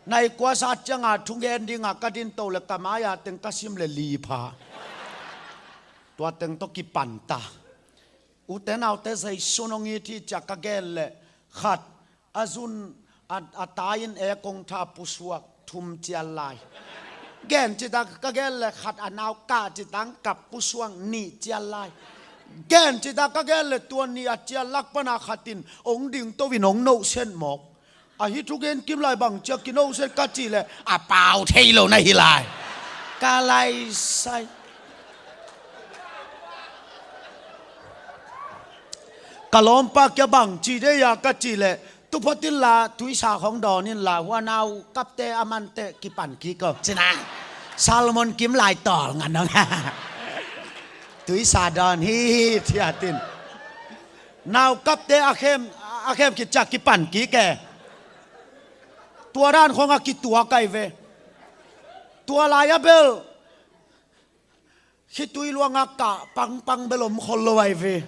Nai kua sat cianga thugen dinga ka din to le ka mai-a teng ka sim le li pha. Tua teng tawh kipan ta. Ute naute zeisun hong it hi cia ka gen le khat a zun a, a tai-in e kong tha pusuak thum cial lai. Gen cita ka gen le khat a nau kah citang kap pusuak nih cial lai. Gen cita ka gen le tua nih a cial lak pana khatin hong ding to in hong nohset mawk. Ahi thugen kim lai bang cia kinohset ka cih leh a pau thei lo na hi lai. Ka lai sai. Ka lawmpa kia bang ci dei a ka cih leh tuphotin la tuisa khong dawn in la huanau kapte a mante kipan kik aw cina. Salmon kim lai tawl ngan dong. Tuisa dawn hi thiatin. Nau kapte a khem a khem kit ciak kipan kik e. Tua dan khawng a kituak ai ve. Tua lai-a bel khitui luanga kah pangpang bel om khol lo ai ve.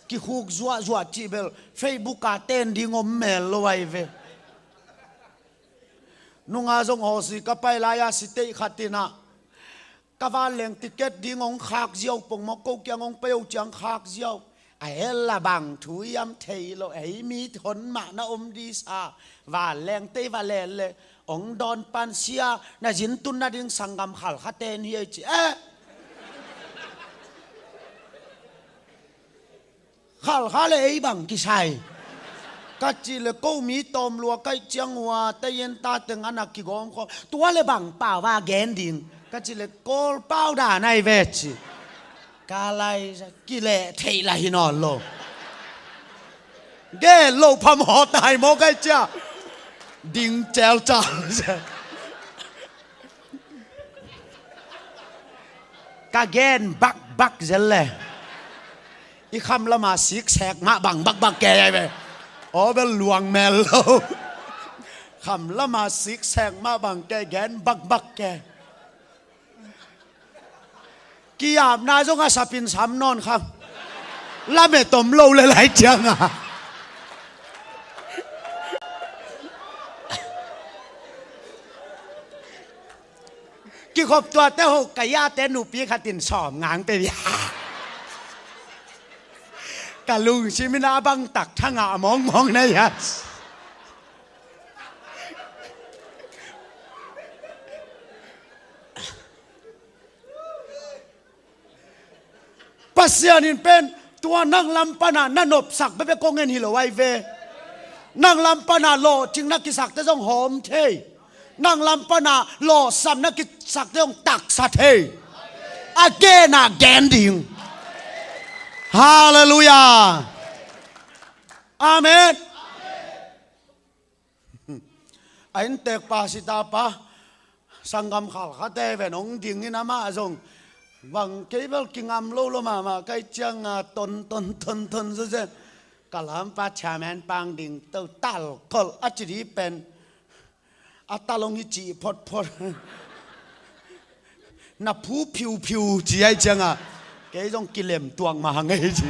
Kikhuk zuahzuah cih bel Facebook a ten ding om mel lo ai ve. Nunga zong hawsi ka pai lai-a sitei khat in ah ka vanleng ticket ding hong khak ziau pongmawk, ko kiang hong pai uh ciang khak ziau. A hel la bang thu hiam thei lo, ei mi hon mah na om disa. Vanleng tei va len le hong dawn pan sia, na zin tun nading sanggam Khalkhate ni ei ci. Eh! Khalkha le ei bang kisai. Ka cih le ko mi tawm lua kaih ciang ua tei en ta teng a na kigawm khawm. Tua le bang pau va gen ding. Ka cih le Kawl pau dan ai ve ci. Ka lai kileh theih la hi nawn lo. Gen lo pham haw tai maw kaih cia. Ding celcal. Ka gen bakbak zel le. I kham lama siksek mah bang bakbak ke ai ve. Aw bel luang mel lo. Kham lama siksek mah bang ke gen bakbak ke. Kiapna zong a sapin sam nawn khang. Lamet om lo le lai cianga. Kikhop tuate ho ka iate nupi khatin sawm ngang pe bia. Ka lungsim in a bang tak thangah mawngmawng na ia. Pasian in pen tua nang lam pana na nopsak bebe kong en hi lo ai ve. Nang lam pana lawhcing na kisakte zong hawm thei. Nang lam pana lawhsam na kisakte zong taksa thei. A gen a gen ding. Halleluiah. Amen. A inntek pa sita pa sanggam Khalkhate ven hong dingin amah zong bang kei bel kingam lo lo mahmah kaih cianga ton ton ton ton zuzet. Ka lampa chairman pang ding to talkolh a ci di pen a talong hi cih photphot. Na phu phiuphiu ci ai cianga kei zong kilem tuak mah hang ei ci.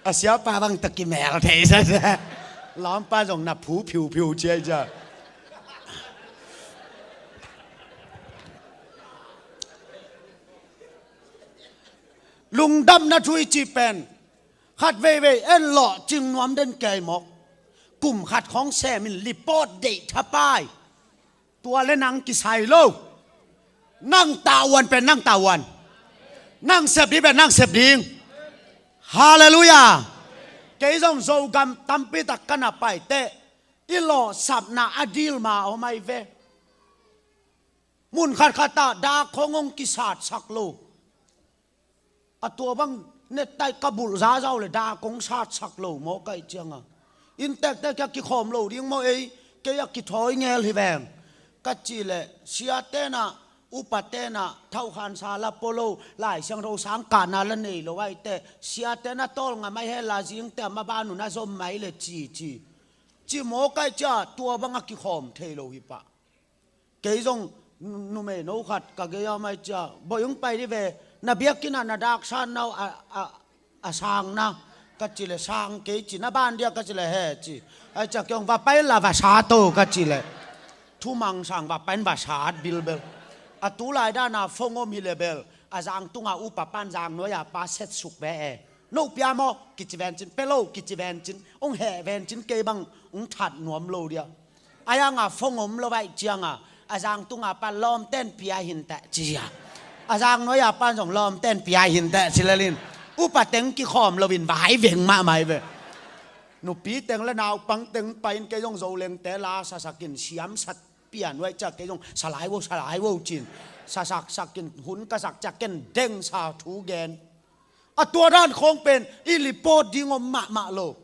A siapa bang ta kimel thei sa sa. Lampa zong na phu phiuphiu ci ai cia. Lungdamna thu i ci pen khat veivei en lawhcing nuam den kei mawk. Kum khat khawng semin lipawt deih thapai. Tua le nang kisai lo. Nang tahuan pen nang tahuan. Nang sep ding pen nang sep ding. Halleluiah. Kei zong Zogam tampi tak ka na paiteh i lawhsapna a dil ma om ai ve. Mun khatkhat ah dak khawng hong kisatsak lo. A tua bang nettaih ka bulh zazau le dak kong satsak lo maw kaih cianga. Inntekte kia kikhawm lo ding maw ei, kei a kithawi ngel hi veng. Ka cih leh siate'n ah upate'n ah thauhkhansa la pua lo, Lai Siangtho sang kahna la nei lo aiteh siate'n a tawlnga mai hen la zingte a maban un a zom mai le ci ci. Ci maw kaih cia tua bang a kikhawm thei lo hi pah. Kei zong nu- numei no khat ka gei a mai cia, boih hong pai di ve, na biakinn ah na daksan nau a, a, a sang na. Ka cih leh sang kei ci, na ban dia ka cih leh he ci. Ai cia kei hong va pai la va sa to ka cih leh thumang sang va pai in va sat bilbel. A tu lai dana phone om hi le bel a zang tunga upa pan zang nuai a pa setsuk ve e. No pia maw kici vencin, pe lo kici vencin, hong heh vencin kei bang hong that nuam lo dia. A yanga phone om lo aih cianga a zang tunga pan lawmten pia hinteh ci a. A zang nuai a pan zong lawmten pia hinteh ci lelin upa teng kikhawm loin vai veng mahmah hi ve. Nupi teng le naupang teng pai in kei zong Zolengte la sasakin siamsat pia nuai cia kei zong salai vo salai vo cin sasaksakin hun ka sak cia ken dengsa thu gen. A tua dan khawng pen i lipawt ding om mahmah lo.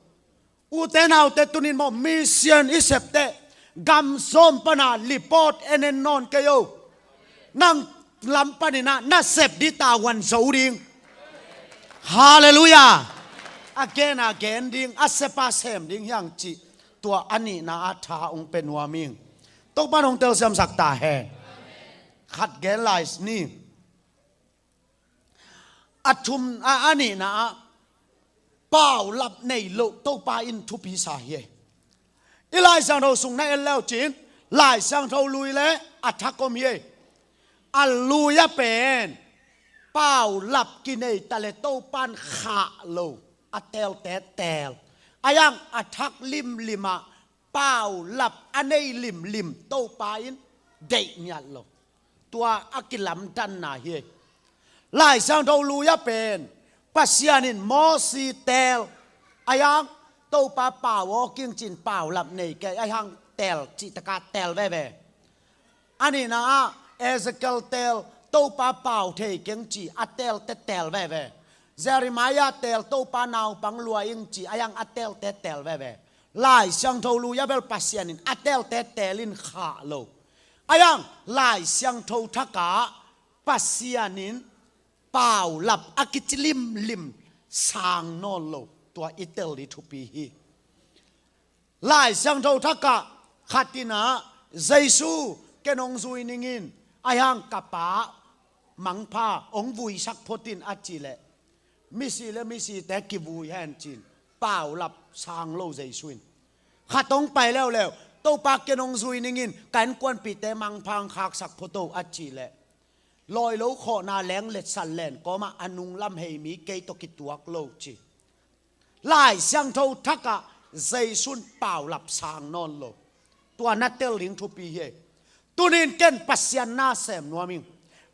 Ute naute tunin maw mission i septeh gam sawm pana lipawt en en nawn kei o. Nang lam paninah na sep di tahuan zo ding. Halleluiah. A gen a gen ding, a sepa sem ding hiang cih. Tua a nihna ah tha hong pia nuam ing. Topa'n hong telsiamsak ta hen. Khat gen lai ni. A thum, a, a nihna ah paulap nei loh Topa in thupi sa hi. I Lai Siangtho sung na en leu cin, Lai Siangtho lui le a thak om hi. A lui ah pen paulap kinei ta le Topa'n khah lo, a telte tel. A yang a thak limlim ah paulap a nei limlim Topa in deih ngiat lo. Tua a kilamdanna hi. Lai Siangtho lui ah pen Pasian in Mosi tel, a yang Topa pau aw kingcin paulap nei kei, a yang tel cih taka tel veve. A nihna ah Ezekiel tel, Topa pau thei keng ci, a telte tel veve. Jeremiah tel, Topa naupang lua ing ci, a yang a telte tel veve. Lai Siangtho lui ah bel Pasian in a telte tel in khah lo. A yang Lai Siangtho thak ah Pasian in paulap a kici limlim sang nawn lo. Tua i tel ding thupi hi. Lai Siangtho thak ah khat in ah, Jesu, ken hong zui ning in, a yang ka pa mangpha hong vuisak phot in a cih leh, misi le misite kivui hen cin, paulap sang lo Jesu in. Khat hong pai leuleu, Topa, ken hong zui ning in, ka innkuanpihte mangpha hong khaksak phot o a cih leh, lawi lo khawhna leng letsat len kawm ah a nunglam hei mi kei tawh kituak lo ci. Lai Siangtho thak ah Jesu in paulap sang nawn lo. Tua na tel ding thupi hi. Tuni in ken Pasian na sem nuam ing.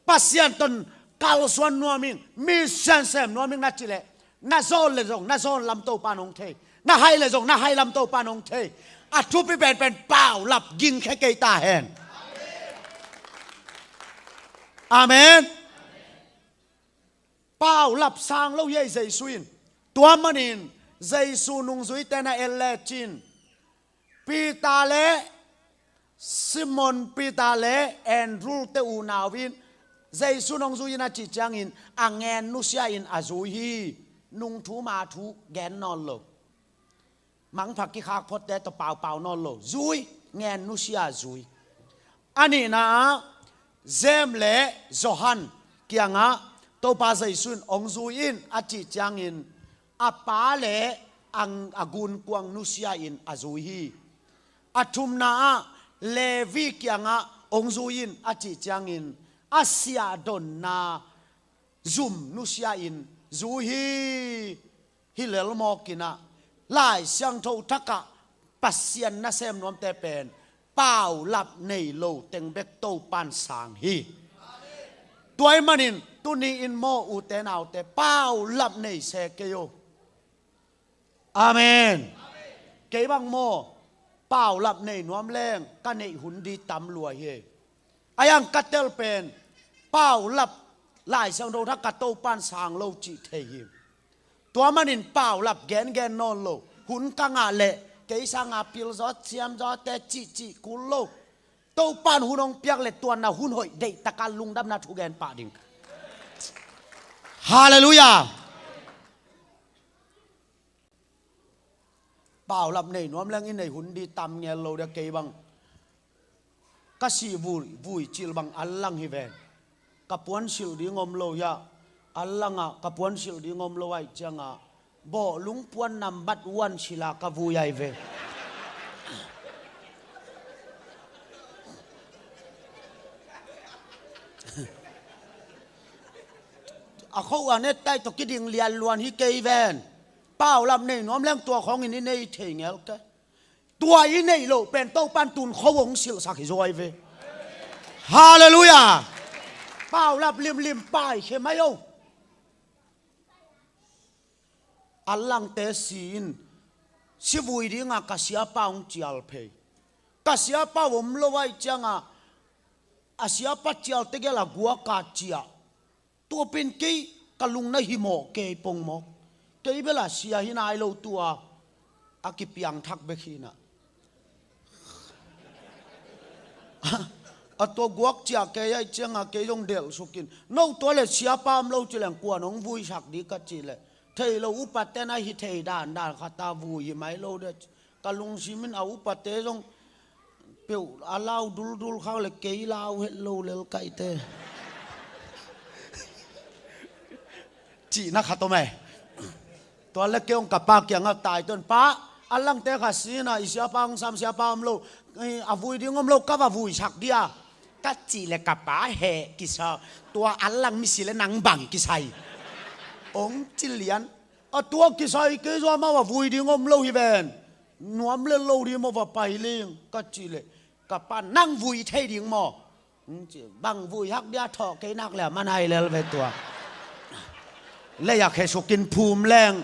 Pasian tawh kalsuan nuam ing. Mission sem nuam ing na cih leh, na zawn le zong na zawn lam Topa'n hong thei. Na hai le zong na hai lam Topa'n hong thei. A thupi penpen paulap gingkhia kei ta hen. Amen. Paulap sang lo hi ei Jesu in. Tua manin Jesu nungzuite na en le cin, Peter le, Simon Peter le Andrew te unau in Jesu in hong zui in a cih ciangin a ngen nusia in a zui hi. Nung thu ma thu gen nawn lo. Mangpha kikhak photte tawh paupau nawn lo. Zui, ngen nusia zui. A nihna ah James le Johan kiangah Topa Jesu in hong zui in a cih ciangin a pa le a, a gunkuang nusia in a zui hi. A thumna ah Levi kiangah hong zui in a cih ciangin a siahdonna zum nusia in zui hi. Hi lel mawk in ah Lai Siangtho thak ah Pasian na sem nuamte pen paulap nei lo teng bek Topa'n sang hi. Tua ahih manin tuni in maw, ute naute, paulap nei se kei o. Amen. Kei bang maw, paulap nei nuam leng ka neih hun ding tam lua hi. A yang ka tel pen paulap Lai Siangtho thak ah Topa'n sang lo cih thei hi. Tua manin paulap gengen nawn lo. Hun ka ngah leh kei sanga pil zaw, ciam zawte cihcih kul lo. Topa'n hun hong piak leh tua na hun hoih deih tak ah lungdamna thu gen pah ding. Halleluiah. Paulap nei nuam leng i neih hun ding tam ngel lo dia kei bang. Ka sih vui, vui cil bang a lang hi ven. Ka puan silh ding om lo hia. A lang ah ka puan silh ding om lo ahih ciangah bawhlung puan nambat one silh a ka vui ahi ve. A kho a net tai tawh kiding lianluan hi kei ven. Paulap nei nuam leng tua khawngin i nei thei ngel kei. Tua i neih loh pen Topa'n tun kho hong silhsak hi zaw ahi ve. Halleluiah. Paulap limlim paikhia mai o. A langte si in, si vui dinga ka siapa hong cial phei. Ka siapa om lo ahih cianga a siapa cial tegel a guak a ciah. Tua pen kei ka lung na himawh kei pongmawk. Kei bel a sia hi nai lo tua a kipiangthak bek hi na. A tua guak ciah kei ahih cianga kei zong delh sukin, no tua le siapa om lo ci leng kuan hong vuisak ding ka cih leh, thei lo upate'n a hi thei dandan khat a vui hi mai lo deh. Ka lungsim in a upate zong peuh a lau duldul khak le kei lau het lo lel kaite. Cihna khat om e. Tua le kei hong ka pa kiangah tai tuan pa, a langte kha sina i siapa hong sam siapa om lo, a vui ding om lo ka va vuisak dia. Ka cih le ka pa heh kisa, tua a lang misi le nang bang kisai. Hong ci lian. A tua kisai kei zua mau a vui ding om lo hi ven. Nuam le lo ding maw va pai ling ka cih le ka pa nang vui thei ding maw? Bang vui hak bia thawh kei nak le a man hai lel ve tua. Lei a khe sukin phum leng.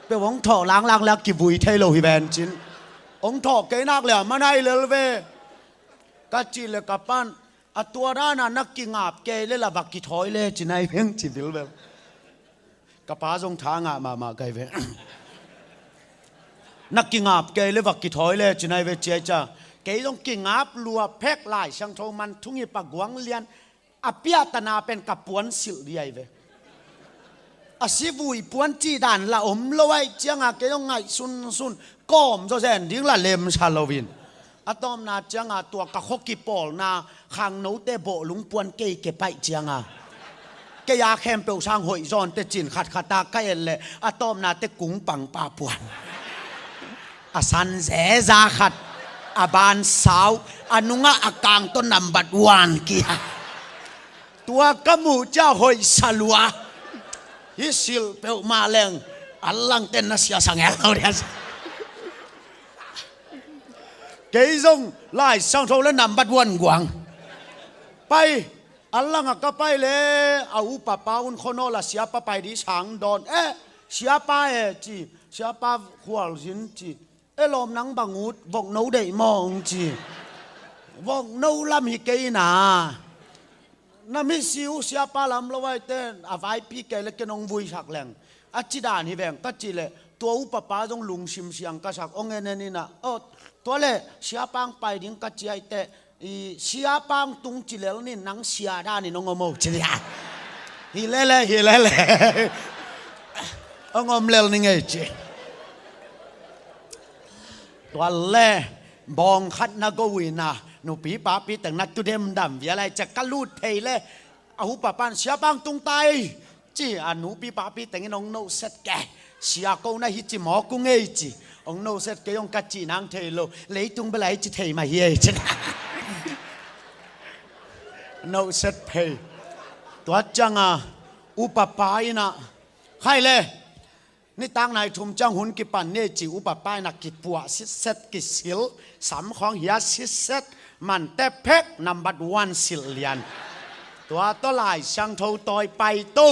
Pe hong thawh langlang le a kivui thei lo hi ven cin. Hong thawh kei nak le a man hai lel ve. Ka cih le ka pan a tua dana na kingap kei le la va kithawi le ci nai veng ci vilvel. Ka pa zong tha ngah mahmah kai ve. Na kingap kei le va kithawi le ci nai ve ciai ca. Kei zong kingap lua phek Lai Siangtho man thungi pa guang lian a piahtana pen ka puan silh di ai ve. A sivui puan cih dan la om lo aih cianga kei zong ngaih sunsun kawm zaw zen ding la lemsa loin. A tawpna cianga tua ka khuakipawlna khangnote bawhlung puan kei kepaih cianga kei a khempeuh sang hoih zawnte cin khatkhata ka et leh a tawpnate kungpangpa puan. A san zeza khat, a ban sau, a nungah a kang tawh nambat wan kia. Tua ka muh cia hoih salua. Hi silh peuhmah leng a langten na siasa ngel lo dia. Kei zong Lai Siangtho le nambat wan guang. Pai a langah ka pai le a upa pa un khonawl a siapa pai di sang dawn eh. Siapa eh ci, siapa khualzin ci. E lawm nang bang ut vokno deih maw hong ci. Vokno lam hi kei na. Na misi uh siapa lam lo aite a vaipi kei le ken hong vuisak leng a ci dan hi veng ka cih leh tua upapa zong lungsim siang ka sak hong en en inah aw tua le siapa ang pai ding ka ci aite. I siapa ang tung ci lel nin nang sia danin hong om o ci lia. Hi lele hi lele. Hong om lel ni ngei ci. Tua le bawng khat na go uh ina nupi papi teng na tudem dam via lai cia ka lut thei le a upa pan siapa ang tung tai. Ci a nupi papi tengin hong nohset kei sia ko na hi ci mawk uh ngei ci. Hong nohset kei hong ka ci nang thei lo leitung bela hi ci thei mah hi ei ci. Nohset phei. Tua cianga upa pa inah khai le nitak nai thum ciang hun kipan ni ei ci upa pa inah kipuah sitset kisil samkhawng hia sitset mante phek nambat wan silh lian. Tua tawh Lai Siangtho tawi pai to.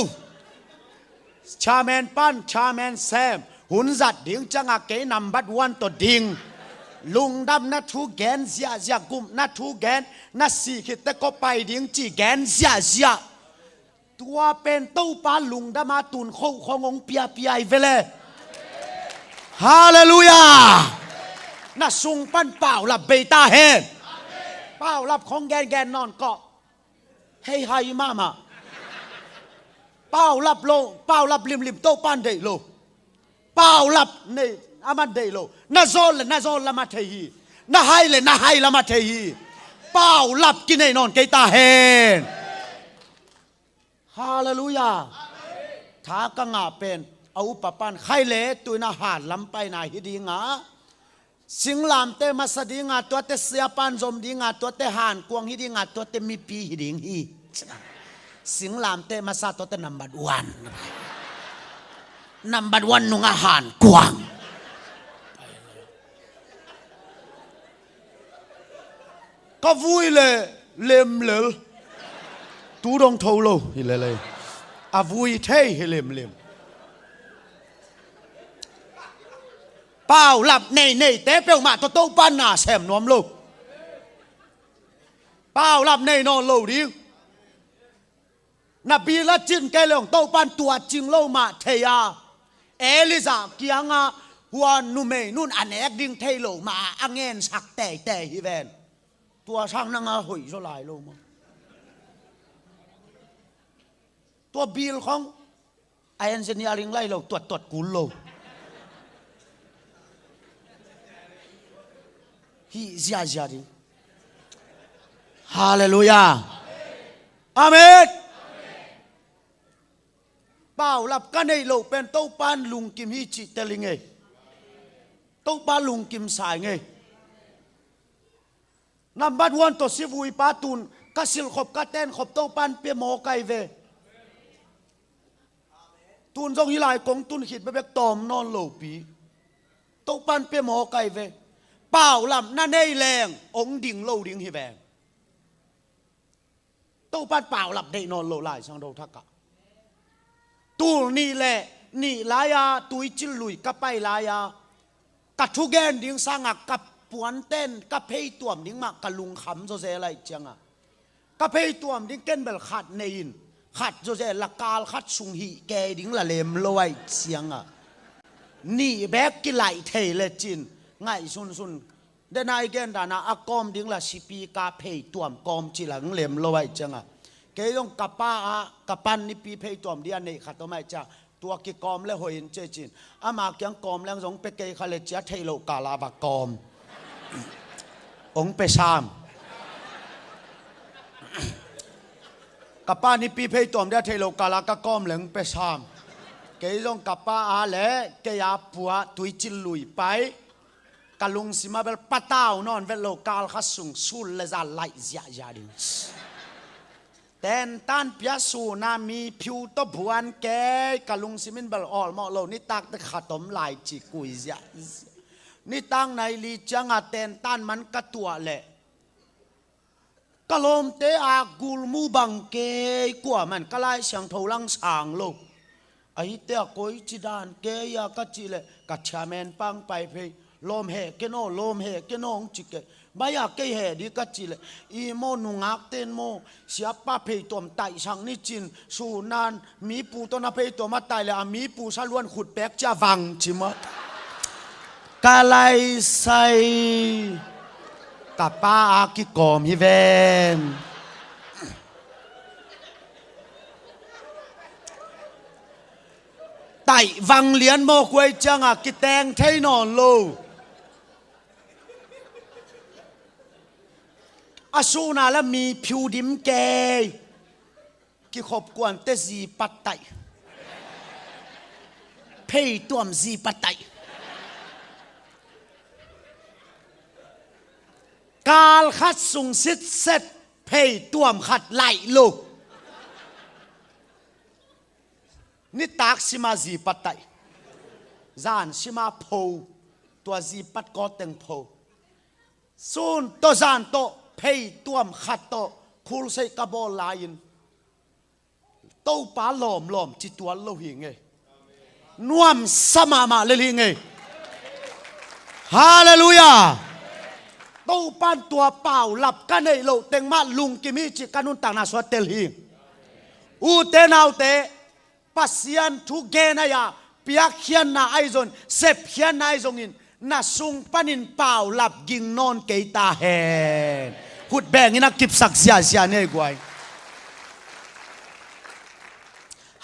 Chairman pan chairman sem hun zat ding cianga kei nambat wan tawh ding. Lungdamna thu gen ziahziah gumna thu gen na sih khitte ko pai ding ci gen ziahziah. Tua pen Topa lungdama tun khoh khawng hong piapia i vele. Halleluiah. Na sung pan paulap bei ta hen. Paulap khawng gengen nawn kawh. Hei hai mahmah. Paulap lo paulap limlim Topan deih lo. Paulap nei aman deih lo. Na zawl le na zawl lama thei hi. Na hai le na hai lama thei hi. Paulap kinei nawn kei ta hen. Halleluiah. Tha ka ngah pen a upa pan khai le tuina hat lam paina hi dinga singlamte masa dinga tuate siapan zom dinga tuate hankuang hi dinga tuate mipi hi ding hi. Singlamte masa tuate nambat wan. Nambat wan nunga hankuang. Ka vui le lemlel. Tu dong tho lo hi lele. A vui thei hi lemlem. Paulap nei neite peuhmah tawh Topan na sem nuam lo. Paulap nei nawn lo ding. Na bil a cin kei leng Topan tua cing lo mah thei a Elijah kiangah hua numei nun a nek ding thei lo mah a ngensak teitei hi ven. Tua sang nanga hoih zaw lai lo maw? Tua bil khong a engineering lai lo tuattuat kul lo. Tih ziahziah ding. Halleluiah. Amen. Paulap ka neih loh pen Topan lungkim hi cih tel hi ngei. Topa lungkim sa hi ngei. Nambat one tawh sivui pa tun ka silh khop ka ten khop Topan pia maw kai ve. Tun zong hi lai kong tun khit bekbek tawm nawn lopi. Topan pia maw kai ve. Paulap na nei leng ong ding lo ding hi veng. Topan paulap deih nawn lo lai sang do thakah. Tul nih le nih lai-a tuicil lui ka pai lai-a ka thugen ding sangah ka puanten ka pheituam ding mah ka lungkham zawzel aih cianga ka pheituam ding ken bel khat nei in khat zawzel la kal khat sung hih kei ding la lem lo aih cianga nih bek kilaih thei le cin ngaih sunsun. Denai gen dana a kawm ding la sipi ka pheituam kawm ci la ng lem lo aih cianga kei zong ka pa ah ka pan nipi pheituam ding a neih khat om aih cia tua kikawm le hoih in cecin ama kiang kawm leng zong pe kei kha le cia theih loh kala va kawm. Ong pe sam. Ka pa nipi pheituam ding a theih loh kala ka kawm leng pe sam. Kei zong ka pa a le kei a pua tuicil lui pai. Ka lungsim ah bel patau nawn vet lo kal kha sung sul le za laih ziahziah ding. Tentan pia suna mi phiu tawh buan kei ka lungsim in bel awlmawh lo nitak te khat om lai ci kui ziahziah. Nitak nai li cianga tentan man ka tuah leh ka lawmte a gulmu bang kei kuaman ka Lai Siangtho lang sang lo. Ahite a koi ci dan kei a ka cih leh ka chairman pang pai phei lawm heh ken aw lawm heh ken aw hong ci kei. Mai a kei heh dih ka cih leh i maw nungak ten maw siapa pheituam taihsak ni cin sunan mipu tawh na pheituam a taih leh a mipu saluan khut pek cia vang ci maw. Ka laisai ka pa a kikawm hi ven. Taih vang lian mawk huai cianga kiteng thei nawn lo. A suna la mi phiu dim kei. Kikhop kuante zi pat taih. Pheituam zi pat taih. Kal khat sung sitset pheituam khat laih lo. Nitak sima zi pat taih. Zan sima pho. Tua zi pat kawteng pho. Sun tawh zan tawh pheituam khat tawh khulseih ka bawl lai-in Topa lawmlawm ci tual lo hi ngei. Nuamsa mahmah lel hi ngei. Halleluiah. Topan tua paulap ka neih loh teng mah lungkim hi cih ka nuntakna suah tel hi. Ute naute Pasian thugen ahi a piakkhiatna ahi zongin sepkhiatna ahi zongin na sung panin paulap ging nawn kei ta hen. Khut bengin a kipsak ziahziah ni ei guai.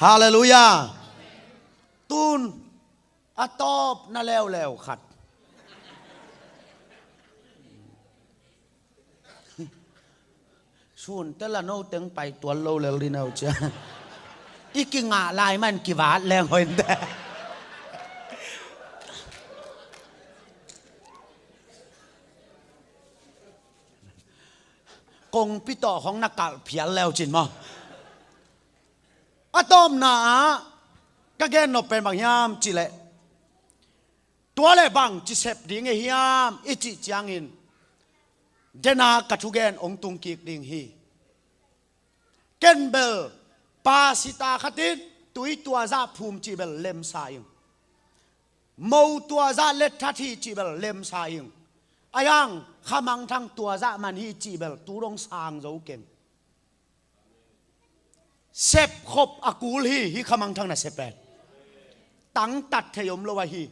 Halleluiah. Tun a tawpna leuleu khat. Sunte la no teng pai tual lo lel ding no cia. I kingah lai man kivat leng hointe. Kongpi tawh hong na kalh phial leu cin maw? A tawpna ah ka gen nop pen bang hiam cileh tua le bang ci sep ding e hiam i cih ciangin dena ka thugen ong tung kik ding hi. Ken bel pasita khatin tui tuazah phum cih bel lemsa ing. Mo tuazah letthat hi cih bel lemsa ing. Ayang khamangthang tuazah man hi cih bel tu dong sang zo keng. Sepkhop a kul hi, hi khamangthang na sepen. Tangtat thei om lo ahi.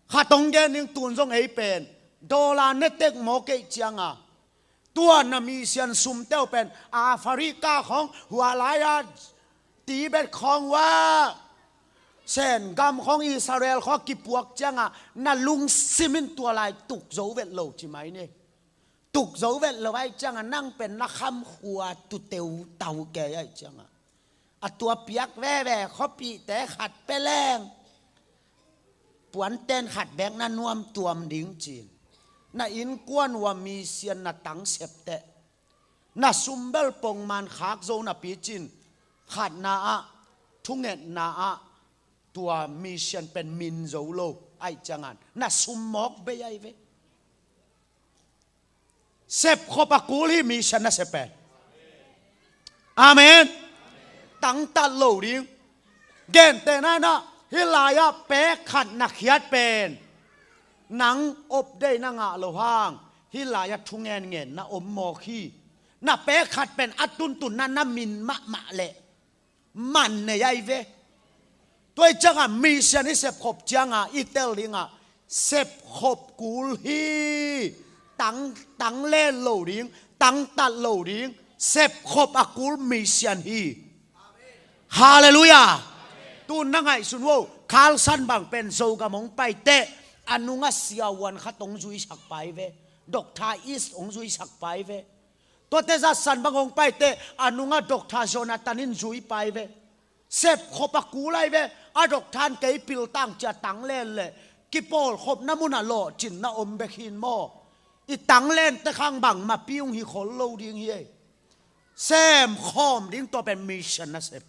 Khatong gen ning tun zong ei pen. Dola netek maw keih cianga. Tua na misian sumteu pen. Africa khong hualaia. Tibet khong hua. Sen gam khong Israel khong kipuak cianga. Na lungsimin tua lai tuk zo vet lo ci mai ni. Tuk zo vet lo ahih ciangah nang pen na khamkhua tuteu tau kei ahih ciangah a tua piak veve khuapihte khat pia leng puanten khat bek na nuam tuam ding ci-in na innkuan uh a mission na tang sep teh na sumbel pongman khak zo napi cin khatna ah thungetna ah tua mission pen min zo lo ahih ciangah na sum mawk bei ahi ve. Sepkhop a kul hi mission na sep pen. Amen. Tangtat lo ding. Gentehna in ah hih lai-ah pek khat na khiat pen nang update na ngah lo hang hih lai-ah thungenngen na om mawk hi. Na pek khat pen a tuntun na na min mahmah leh man nei ahi ve. Tua ahih ciangah mission i sepkhop ciangah i tel dingah sepkhop kul hi. Tang, tanglen lo ding, tangtat lo ding, sepkhop a kul mission hi. Halleluiah. Tu-in na ngaihsun uh, Carlson bang pen Zogam hong pai teh a nungah siavuan khat hong zuisak pai ve. Doctor East hong zuisak pai ve. Tuate zatsan bang hong pai teh a nungah Doctor Jonathan in zui pai ve. Sepkhop a kul ahi ve. A doctor in kei pil tang cia tanglen leh kipawlkhopna munah lawhcinna om bek hi maw? I tanglen te khang bang mapi hong hi khol lo ding hi ei. Semkhawm ding tua pen mission na sep.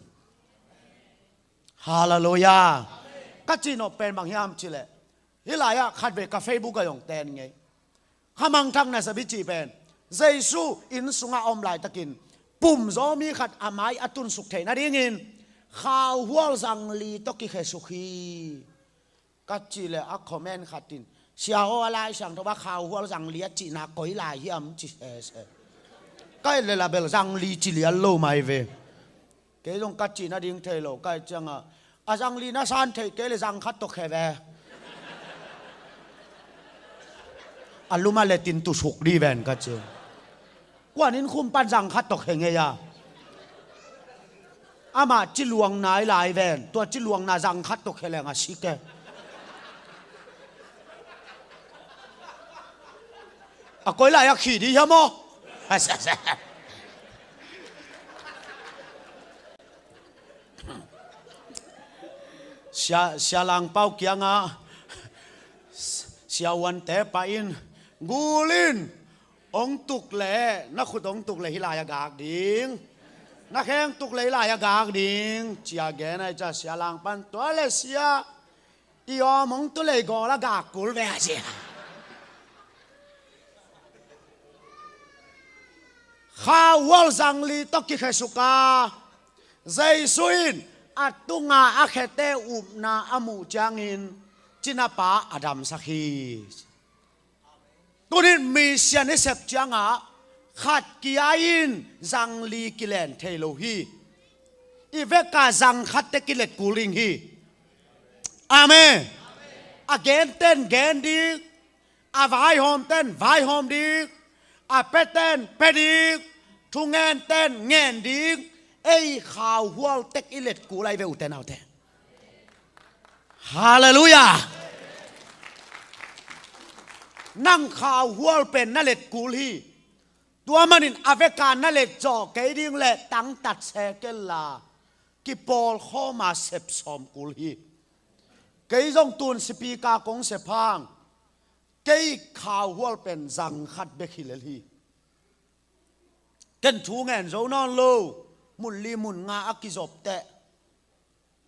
Halleluiah. Ka cihnop pen bang hiam cileh hih lai-ah khatvei ka Facebook ah hong ten ngei. Kha mangthang na sep i cih pen Jesu inn sungah a om laitakin pumzaw mi khat a mai a tunsuk theih nadingin khauhual zangli tawh kikhesuk hi. Ka cih leh a comment khat in, "Sia aw, a Lai Siangtho ah khauhual zangli a cihna koi lai hiam?" ci sese. Ka et leh label zangli ci lian lo mai ve. Kei zong ka cih nading thei lo ka hih ciangah, "A zangli na san theih kei leh zang khat tawh khe ve. A lum a letin tusuk dih ven," ka ci. Kuan in khum pan zang khat tawh khe ngei a. Amah ciluang nai lai ven, tua ciluang na zang khat tawh khe leng a si ke. A koi lai a khih dih hiam aw? Sia, Sia Lang Pau kiangah siavuante pah in, "Gul in, hong tuk leh, na khut hong tuk leh hih lai a gak ding. Na kheng tuk leh hih lai a gak ding," ci-a gen ahih ciang Sia Lang pan, "Tua leh sia, i awm hong tu leh i gawl a gak kul ve," a ci. Khauhual zangli tawh kikhesuk a, Jesu in a tunga a khete upna a muh ciangin cinapa a damsak hi. Tuni-in mission i sep ciangah khat kia-in zangli kilen thei lo hi. I veka zang khat teh kilet kul ding hi. Amen. A genten gen ding, a vaihawmten vaihawm ding, a peten pia ding, thungenten ngen ding. Ei khauhual tek i let kul ahi ve, ute naute. Halleluiah. Nang khauhual pen na let kul hi. Tua manin a veka na let zawh kei ding leh tangtat se kei la, kipawlkhawm a sep sawm kul hi. Kei zong tun sipika kong sep hang, kei khauhual pen zang khat bek hi lel hi. Ken thu ngen zo nawn lo, mun li mun nga a kizop teh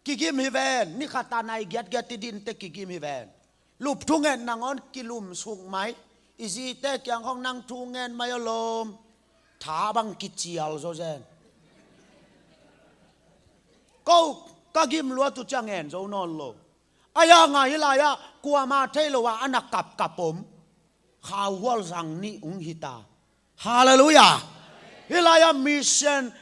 kigim hi ven, ni khat a nai giatgiat i din teh kigim hi ven. Lup thungen nangawn kilum suk mai. I zite kiang khawng nang thu ngen mai a lawm, tha bang kicial zaw zen. Ko ka gim luat uh ciang ngen zo nawn lo. A yang a hih lai-ah kuama thei lo a a na kapkap om. Khauhual zang nih hong hi ta. Halleluiah. Hih lai-ah mission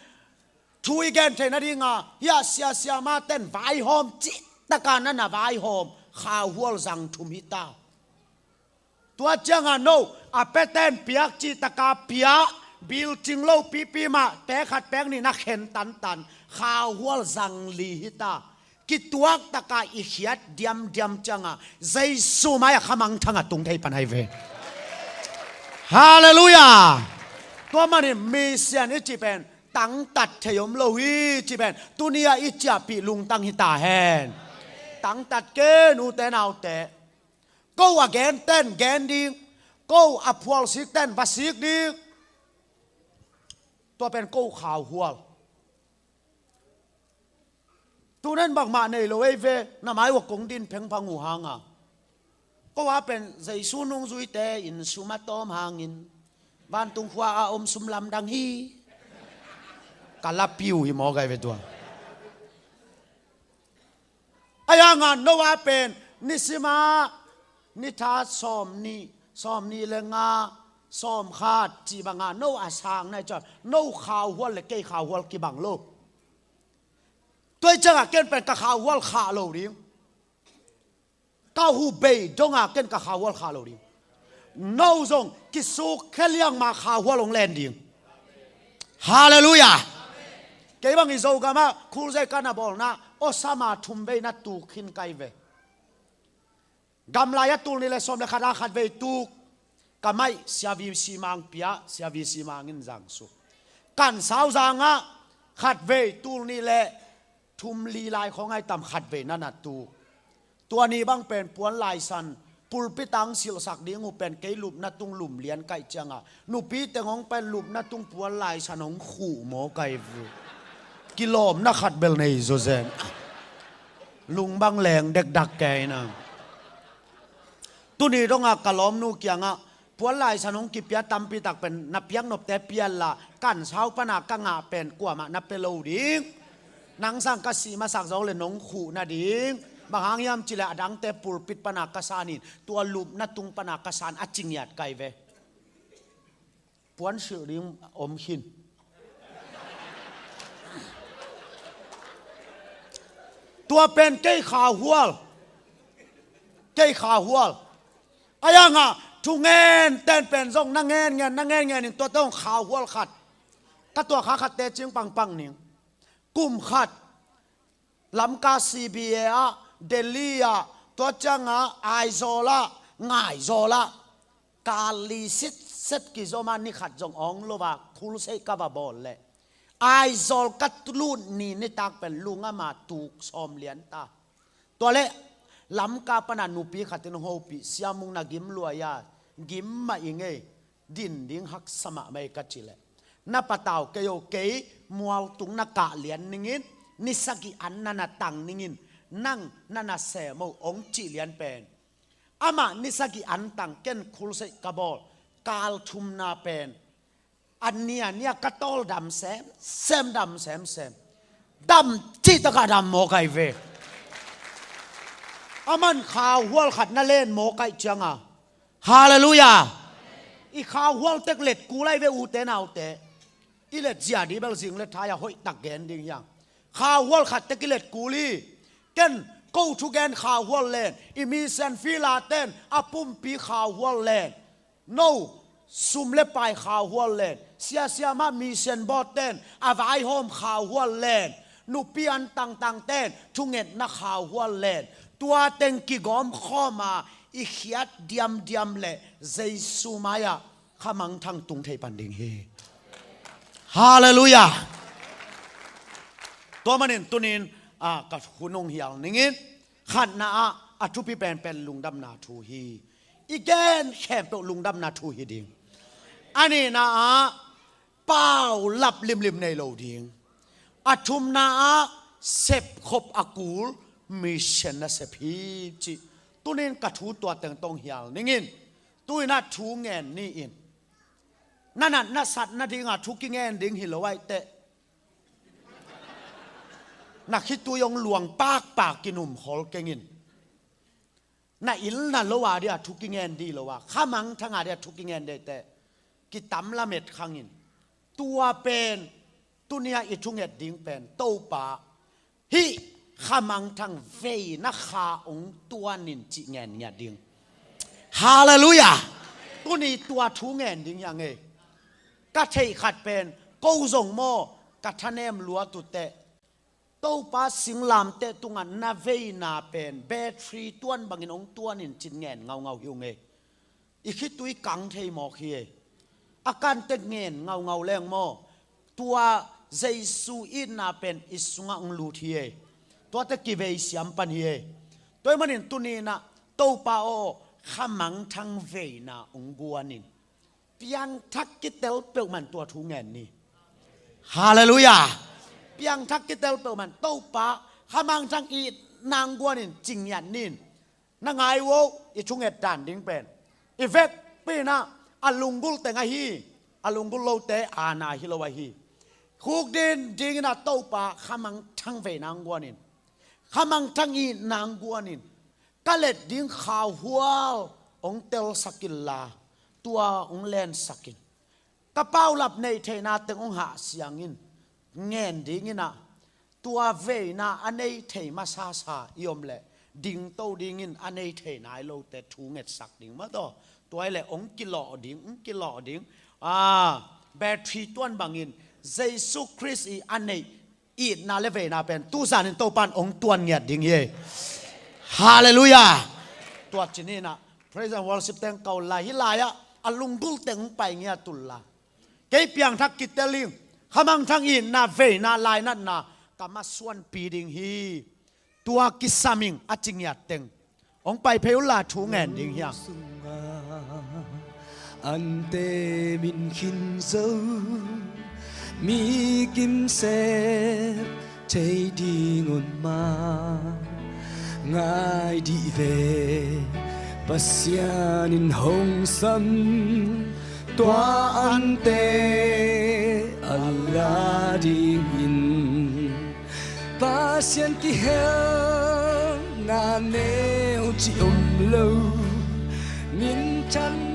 thu i gen theih nadinga hih a siasia maten vaihawm cihtak a na na vaihawm khauhual zang thum hi ta. Tua cianga no a peten piak cihtak a pia, bil cing lo pipi mah pek khat pek nih na khen tantan, khauhual zang li hi ta. Kituak taka i khiat diamdiam cianga Jesu mai-ah kha mangthang a tung thei pan ahi ve. Halleluiah. Tua manin mission i cih pen tangtat thei om lo hi cih pen tuni-ah i ciahpih lungtang hi ta hen. Tangtat ken, ute naute. Ko a gen ten gen ding, ko a phualsik ten va sik ding. Tua pen ko khauhual. Tunen bangmah nei lo ei ve, na mai ua kong din phengphang uh hanga. Ko a pen Jesu nungzuite in sum a tawm hangin vantung khua a om sum lamdang hi. Ka lapiu hi maw kai ve tua. Ai hanga no a pen nisima nitha sawm nih, sawm nih le nga, sawm khat cih banga no a sang nai cuan no khauhual le kei khauhual kibang lo. Tua i ciangah ken pen ka khauhual khah lo ding. Ka hubei dongah ken ka khauhual khah lo ding. No zong kisuk kheliang ma khauhual hong len ding. Halleluiah. Kei bang i Zogamah khulzei ka na bawlna Osama thum vei na tuk khin kai ve. Gamlai a tul nih le sawm le khat a khat vei tuk. Ka maih siavi simang pia, siavi simang in zangsuk. Kan sauzangah khat vei tul nih le thum li lai khawng ai tam khat vei na na tuk. Tua ni bang pen puan laisan pulpit ang silhsak ding uh pen kei lupna tung lum lian kaih ciangah nupi teng hong pen lupna tung puan laisan hong khuh maw kai vu. Kilawmna khat bel nei zawzen. Lungbang leng dekdak kei na. Tuni dongah ka lawmnu kiangah puan laisan hong kipia tampi tak pen na piaknopte pialla kan sau pana ka ngah pen kuamah na pia lo ding. Nang sang ka sih masak zawk le nong khuh nading. Bang hang hiam cileh a dangte pulpit pana ka sanin tua lupna tung pana ka san a cingiat kai ve. Puan silh ding om khin. Tua pen kei khauhual. Kei khauhual. Ai hanga thungen ten pen zong na ngen ngen na ngen ngen in tua tong khauhual khat. Ka tua kha khatte cing pangpang ning. Kum khat Lamka C B A ah, Delhi ah, tua ciangah Aizawl ah, Ngaizawl ah, kal li sitset kizom a ni khat zong awng lo a khulseih ka va bawl leh Aizawl ka lut ni nitak pen lungama tuk sawm lian ta. Tua leh Lamka pana nupi khatin hopih siamung na gim luai a gim mah i ngei. Din ding haksa mahmah ei ka cih leh na patau kei o kei mualtung na kah lian ningin ni sagih an na na tang ningin nang na na sem o hong cih lian pen. Amah ni sagih an tang ken khulseih ka bawl kal thumna pen. A nia nia ka tawl dam sem sem dam sem sem. Dam cihtakah dam maw kai ve. A man khauhual khat na len maw kaih cianga. Halleluiah. I khauhual tek let kul ai ve ute naute. I let zia di bel zing le thai a hoihtak gen ding hiang. Khauhual khat tek i let kul hi. Ken ko thugen khauhual len i mission field a ten a pumpi khauhual len. No sum le pai khauhual len siasia mah mission board ten a vaihawm khauhual len nupi an tangtang ten thungetna khauhual len tua teng kigawm khawma i khiat diamdiam le Jesu mai-ah khamangthang tung thei pan ding hi. Halleluiah. Tua manin tunin a ka hunung hial ningin khatna ah a thupi penpen lungdamna thu hi. I gen khempeuh lungdamna thu hi ding. A nihna ah pau lap limlim nei lo ding. A thumna ah sepkhop a kul mission na sep hi cih. Tunin ka thu tua tengtong hial ningin tuinah thu ngen ni in na nat na sat nadinga thu kingen ding hi lo aih teh. Na khitui hong luang pakpak kinum khol kengin. Na il na lo a dia thu kingen di lo a khamangthang a dia thu kingen di te kitam lamet khangin tua pen tunia i thunget ding pen Topa hih khamangthang veina kha ong tuanin cih ngen ngiat ding. Halleluiah. Tuni tua thu ngen ding hiang ei. Ka theih khat pen ko zong maw ka thanem luat uh teh Topa singlamteh tungah na veina pen battery tuan bangin hong tuanin cin ngen ngaungau hi ung ei. I khitui kang thei mawk hi ei. A kante ngen ngaungau leng maw, tua Jesu itna pen i sungah hong lut hi ei. Tuate kivei siam pan hi ei. Tua ahih manin tuni-in ah, Topa aw, khamangthang veina hong guan in. Piangthak kitel peuhmah in tua thu ngen ni. Halleluiah. Piangthak kitel peuhmah in, Topa, khamangthang itna hong guan in, ci ngiat ni in. Na ngai uh, i thunget dan ding pen, i vekpi-in ah, a lunggulh teng ahi, a lunggulh lote aana hi lo ahi. Khukdin dingin ah, Topa, khamangthang veina hong guan in, khamangthang itna hong guan in. Ka let ding khauhual hong telsak inla, tua hong lensak in. Ka paulap neih theihna teng hong hahsiang in. Ngen dingin ah, tua veina a nei thei masasa i om leh, dingto dingin a nei thei nai lote thu ngetsak ding maw taw. Tua ahih leh hong kilawh ding, hong kilawh ding. Ah, battery tuan bangin, Jesu Khrist i a neih itna le veina pen tu zanin Topa in hong tuan ngiat ding hi. Halleluiah. Tua ci ni in ah, praise and worship teng ka ol lai, hih lai-ah a lunggulh teng hong pai ngiat unla, kei piangthak kitel ing, khamangthang itna veina lainatna ka masuanpih ding hi. Tua kisam ing, a ci ngiat teng hong pai phei unla, thu ngen ding hi hang. Ante min khin zo, mi kimsel thei ding un ma, ngai dih ve, Pasian in hong sam, tua ante a la dingin. Pasian kihelna neu ci om lo, minthan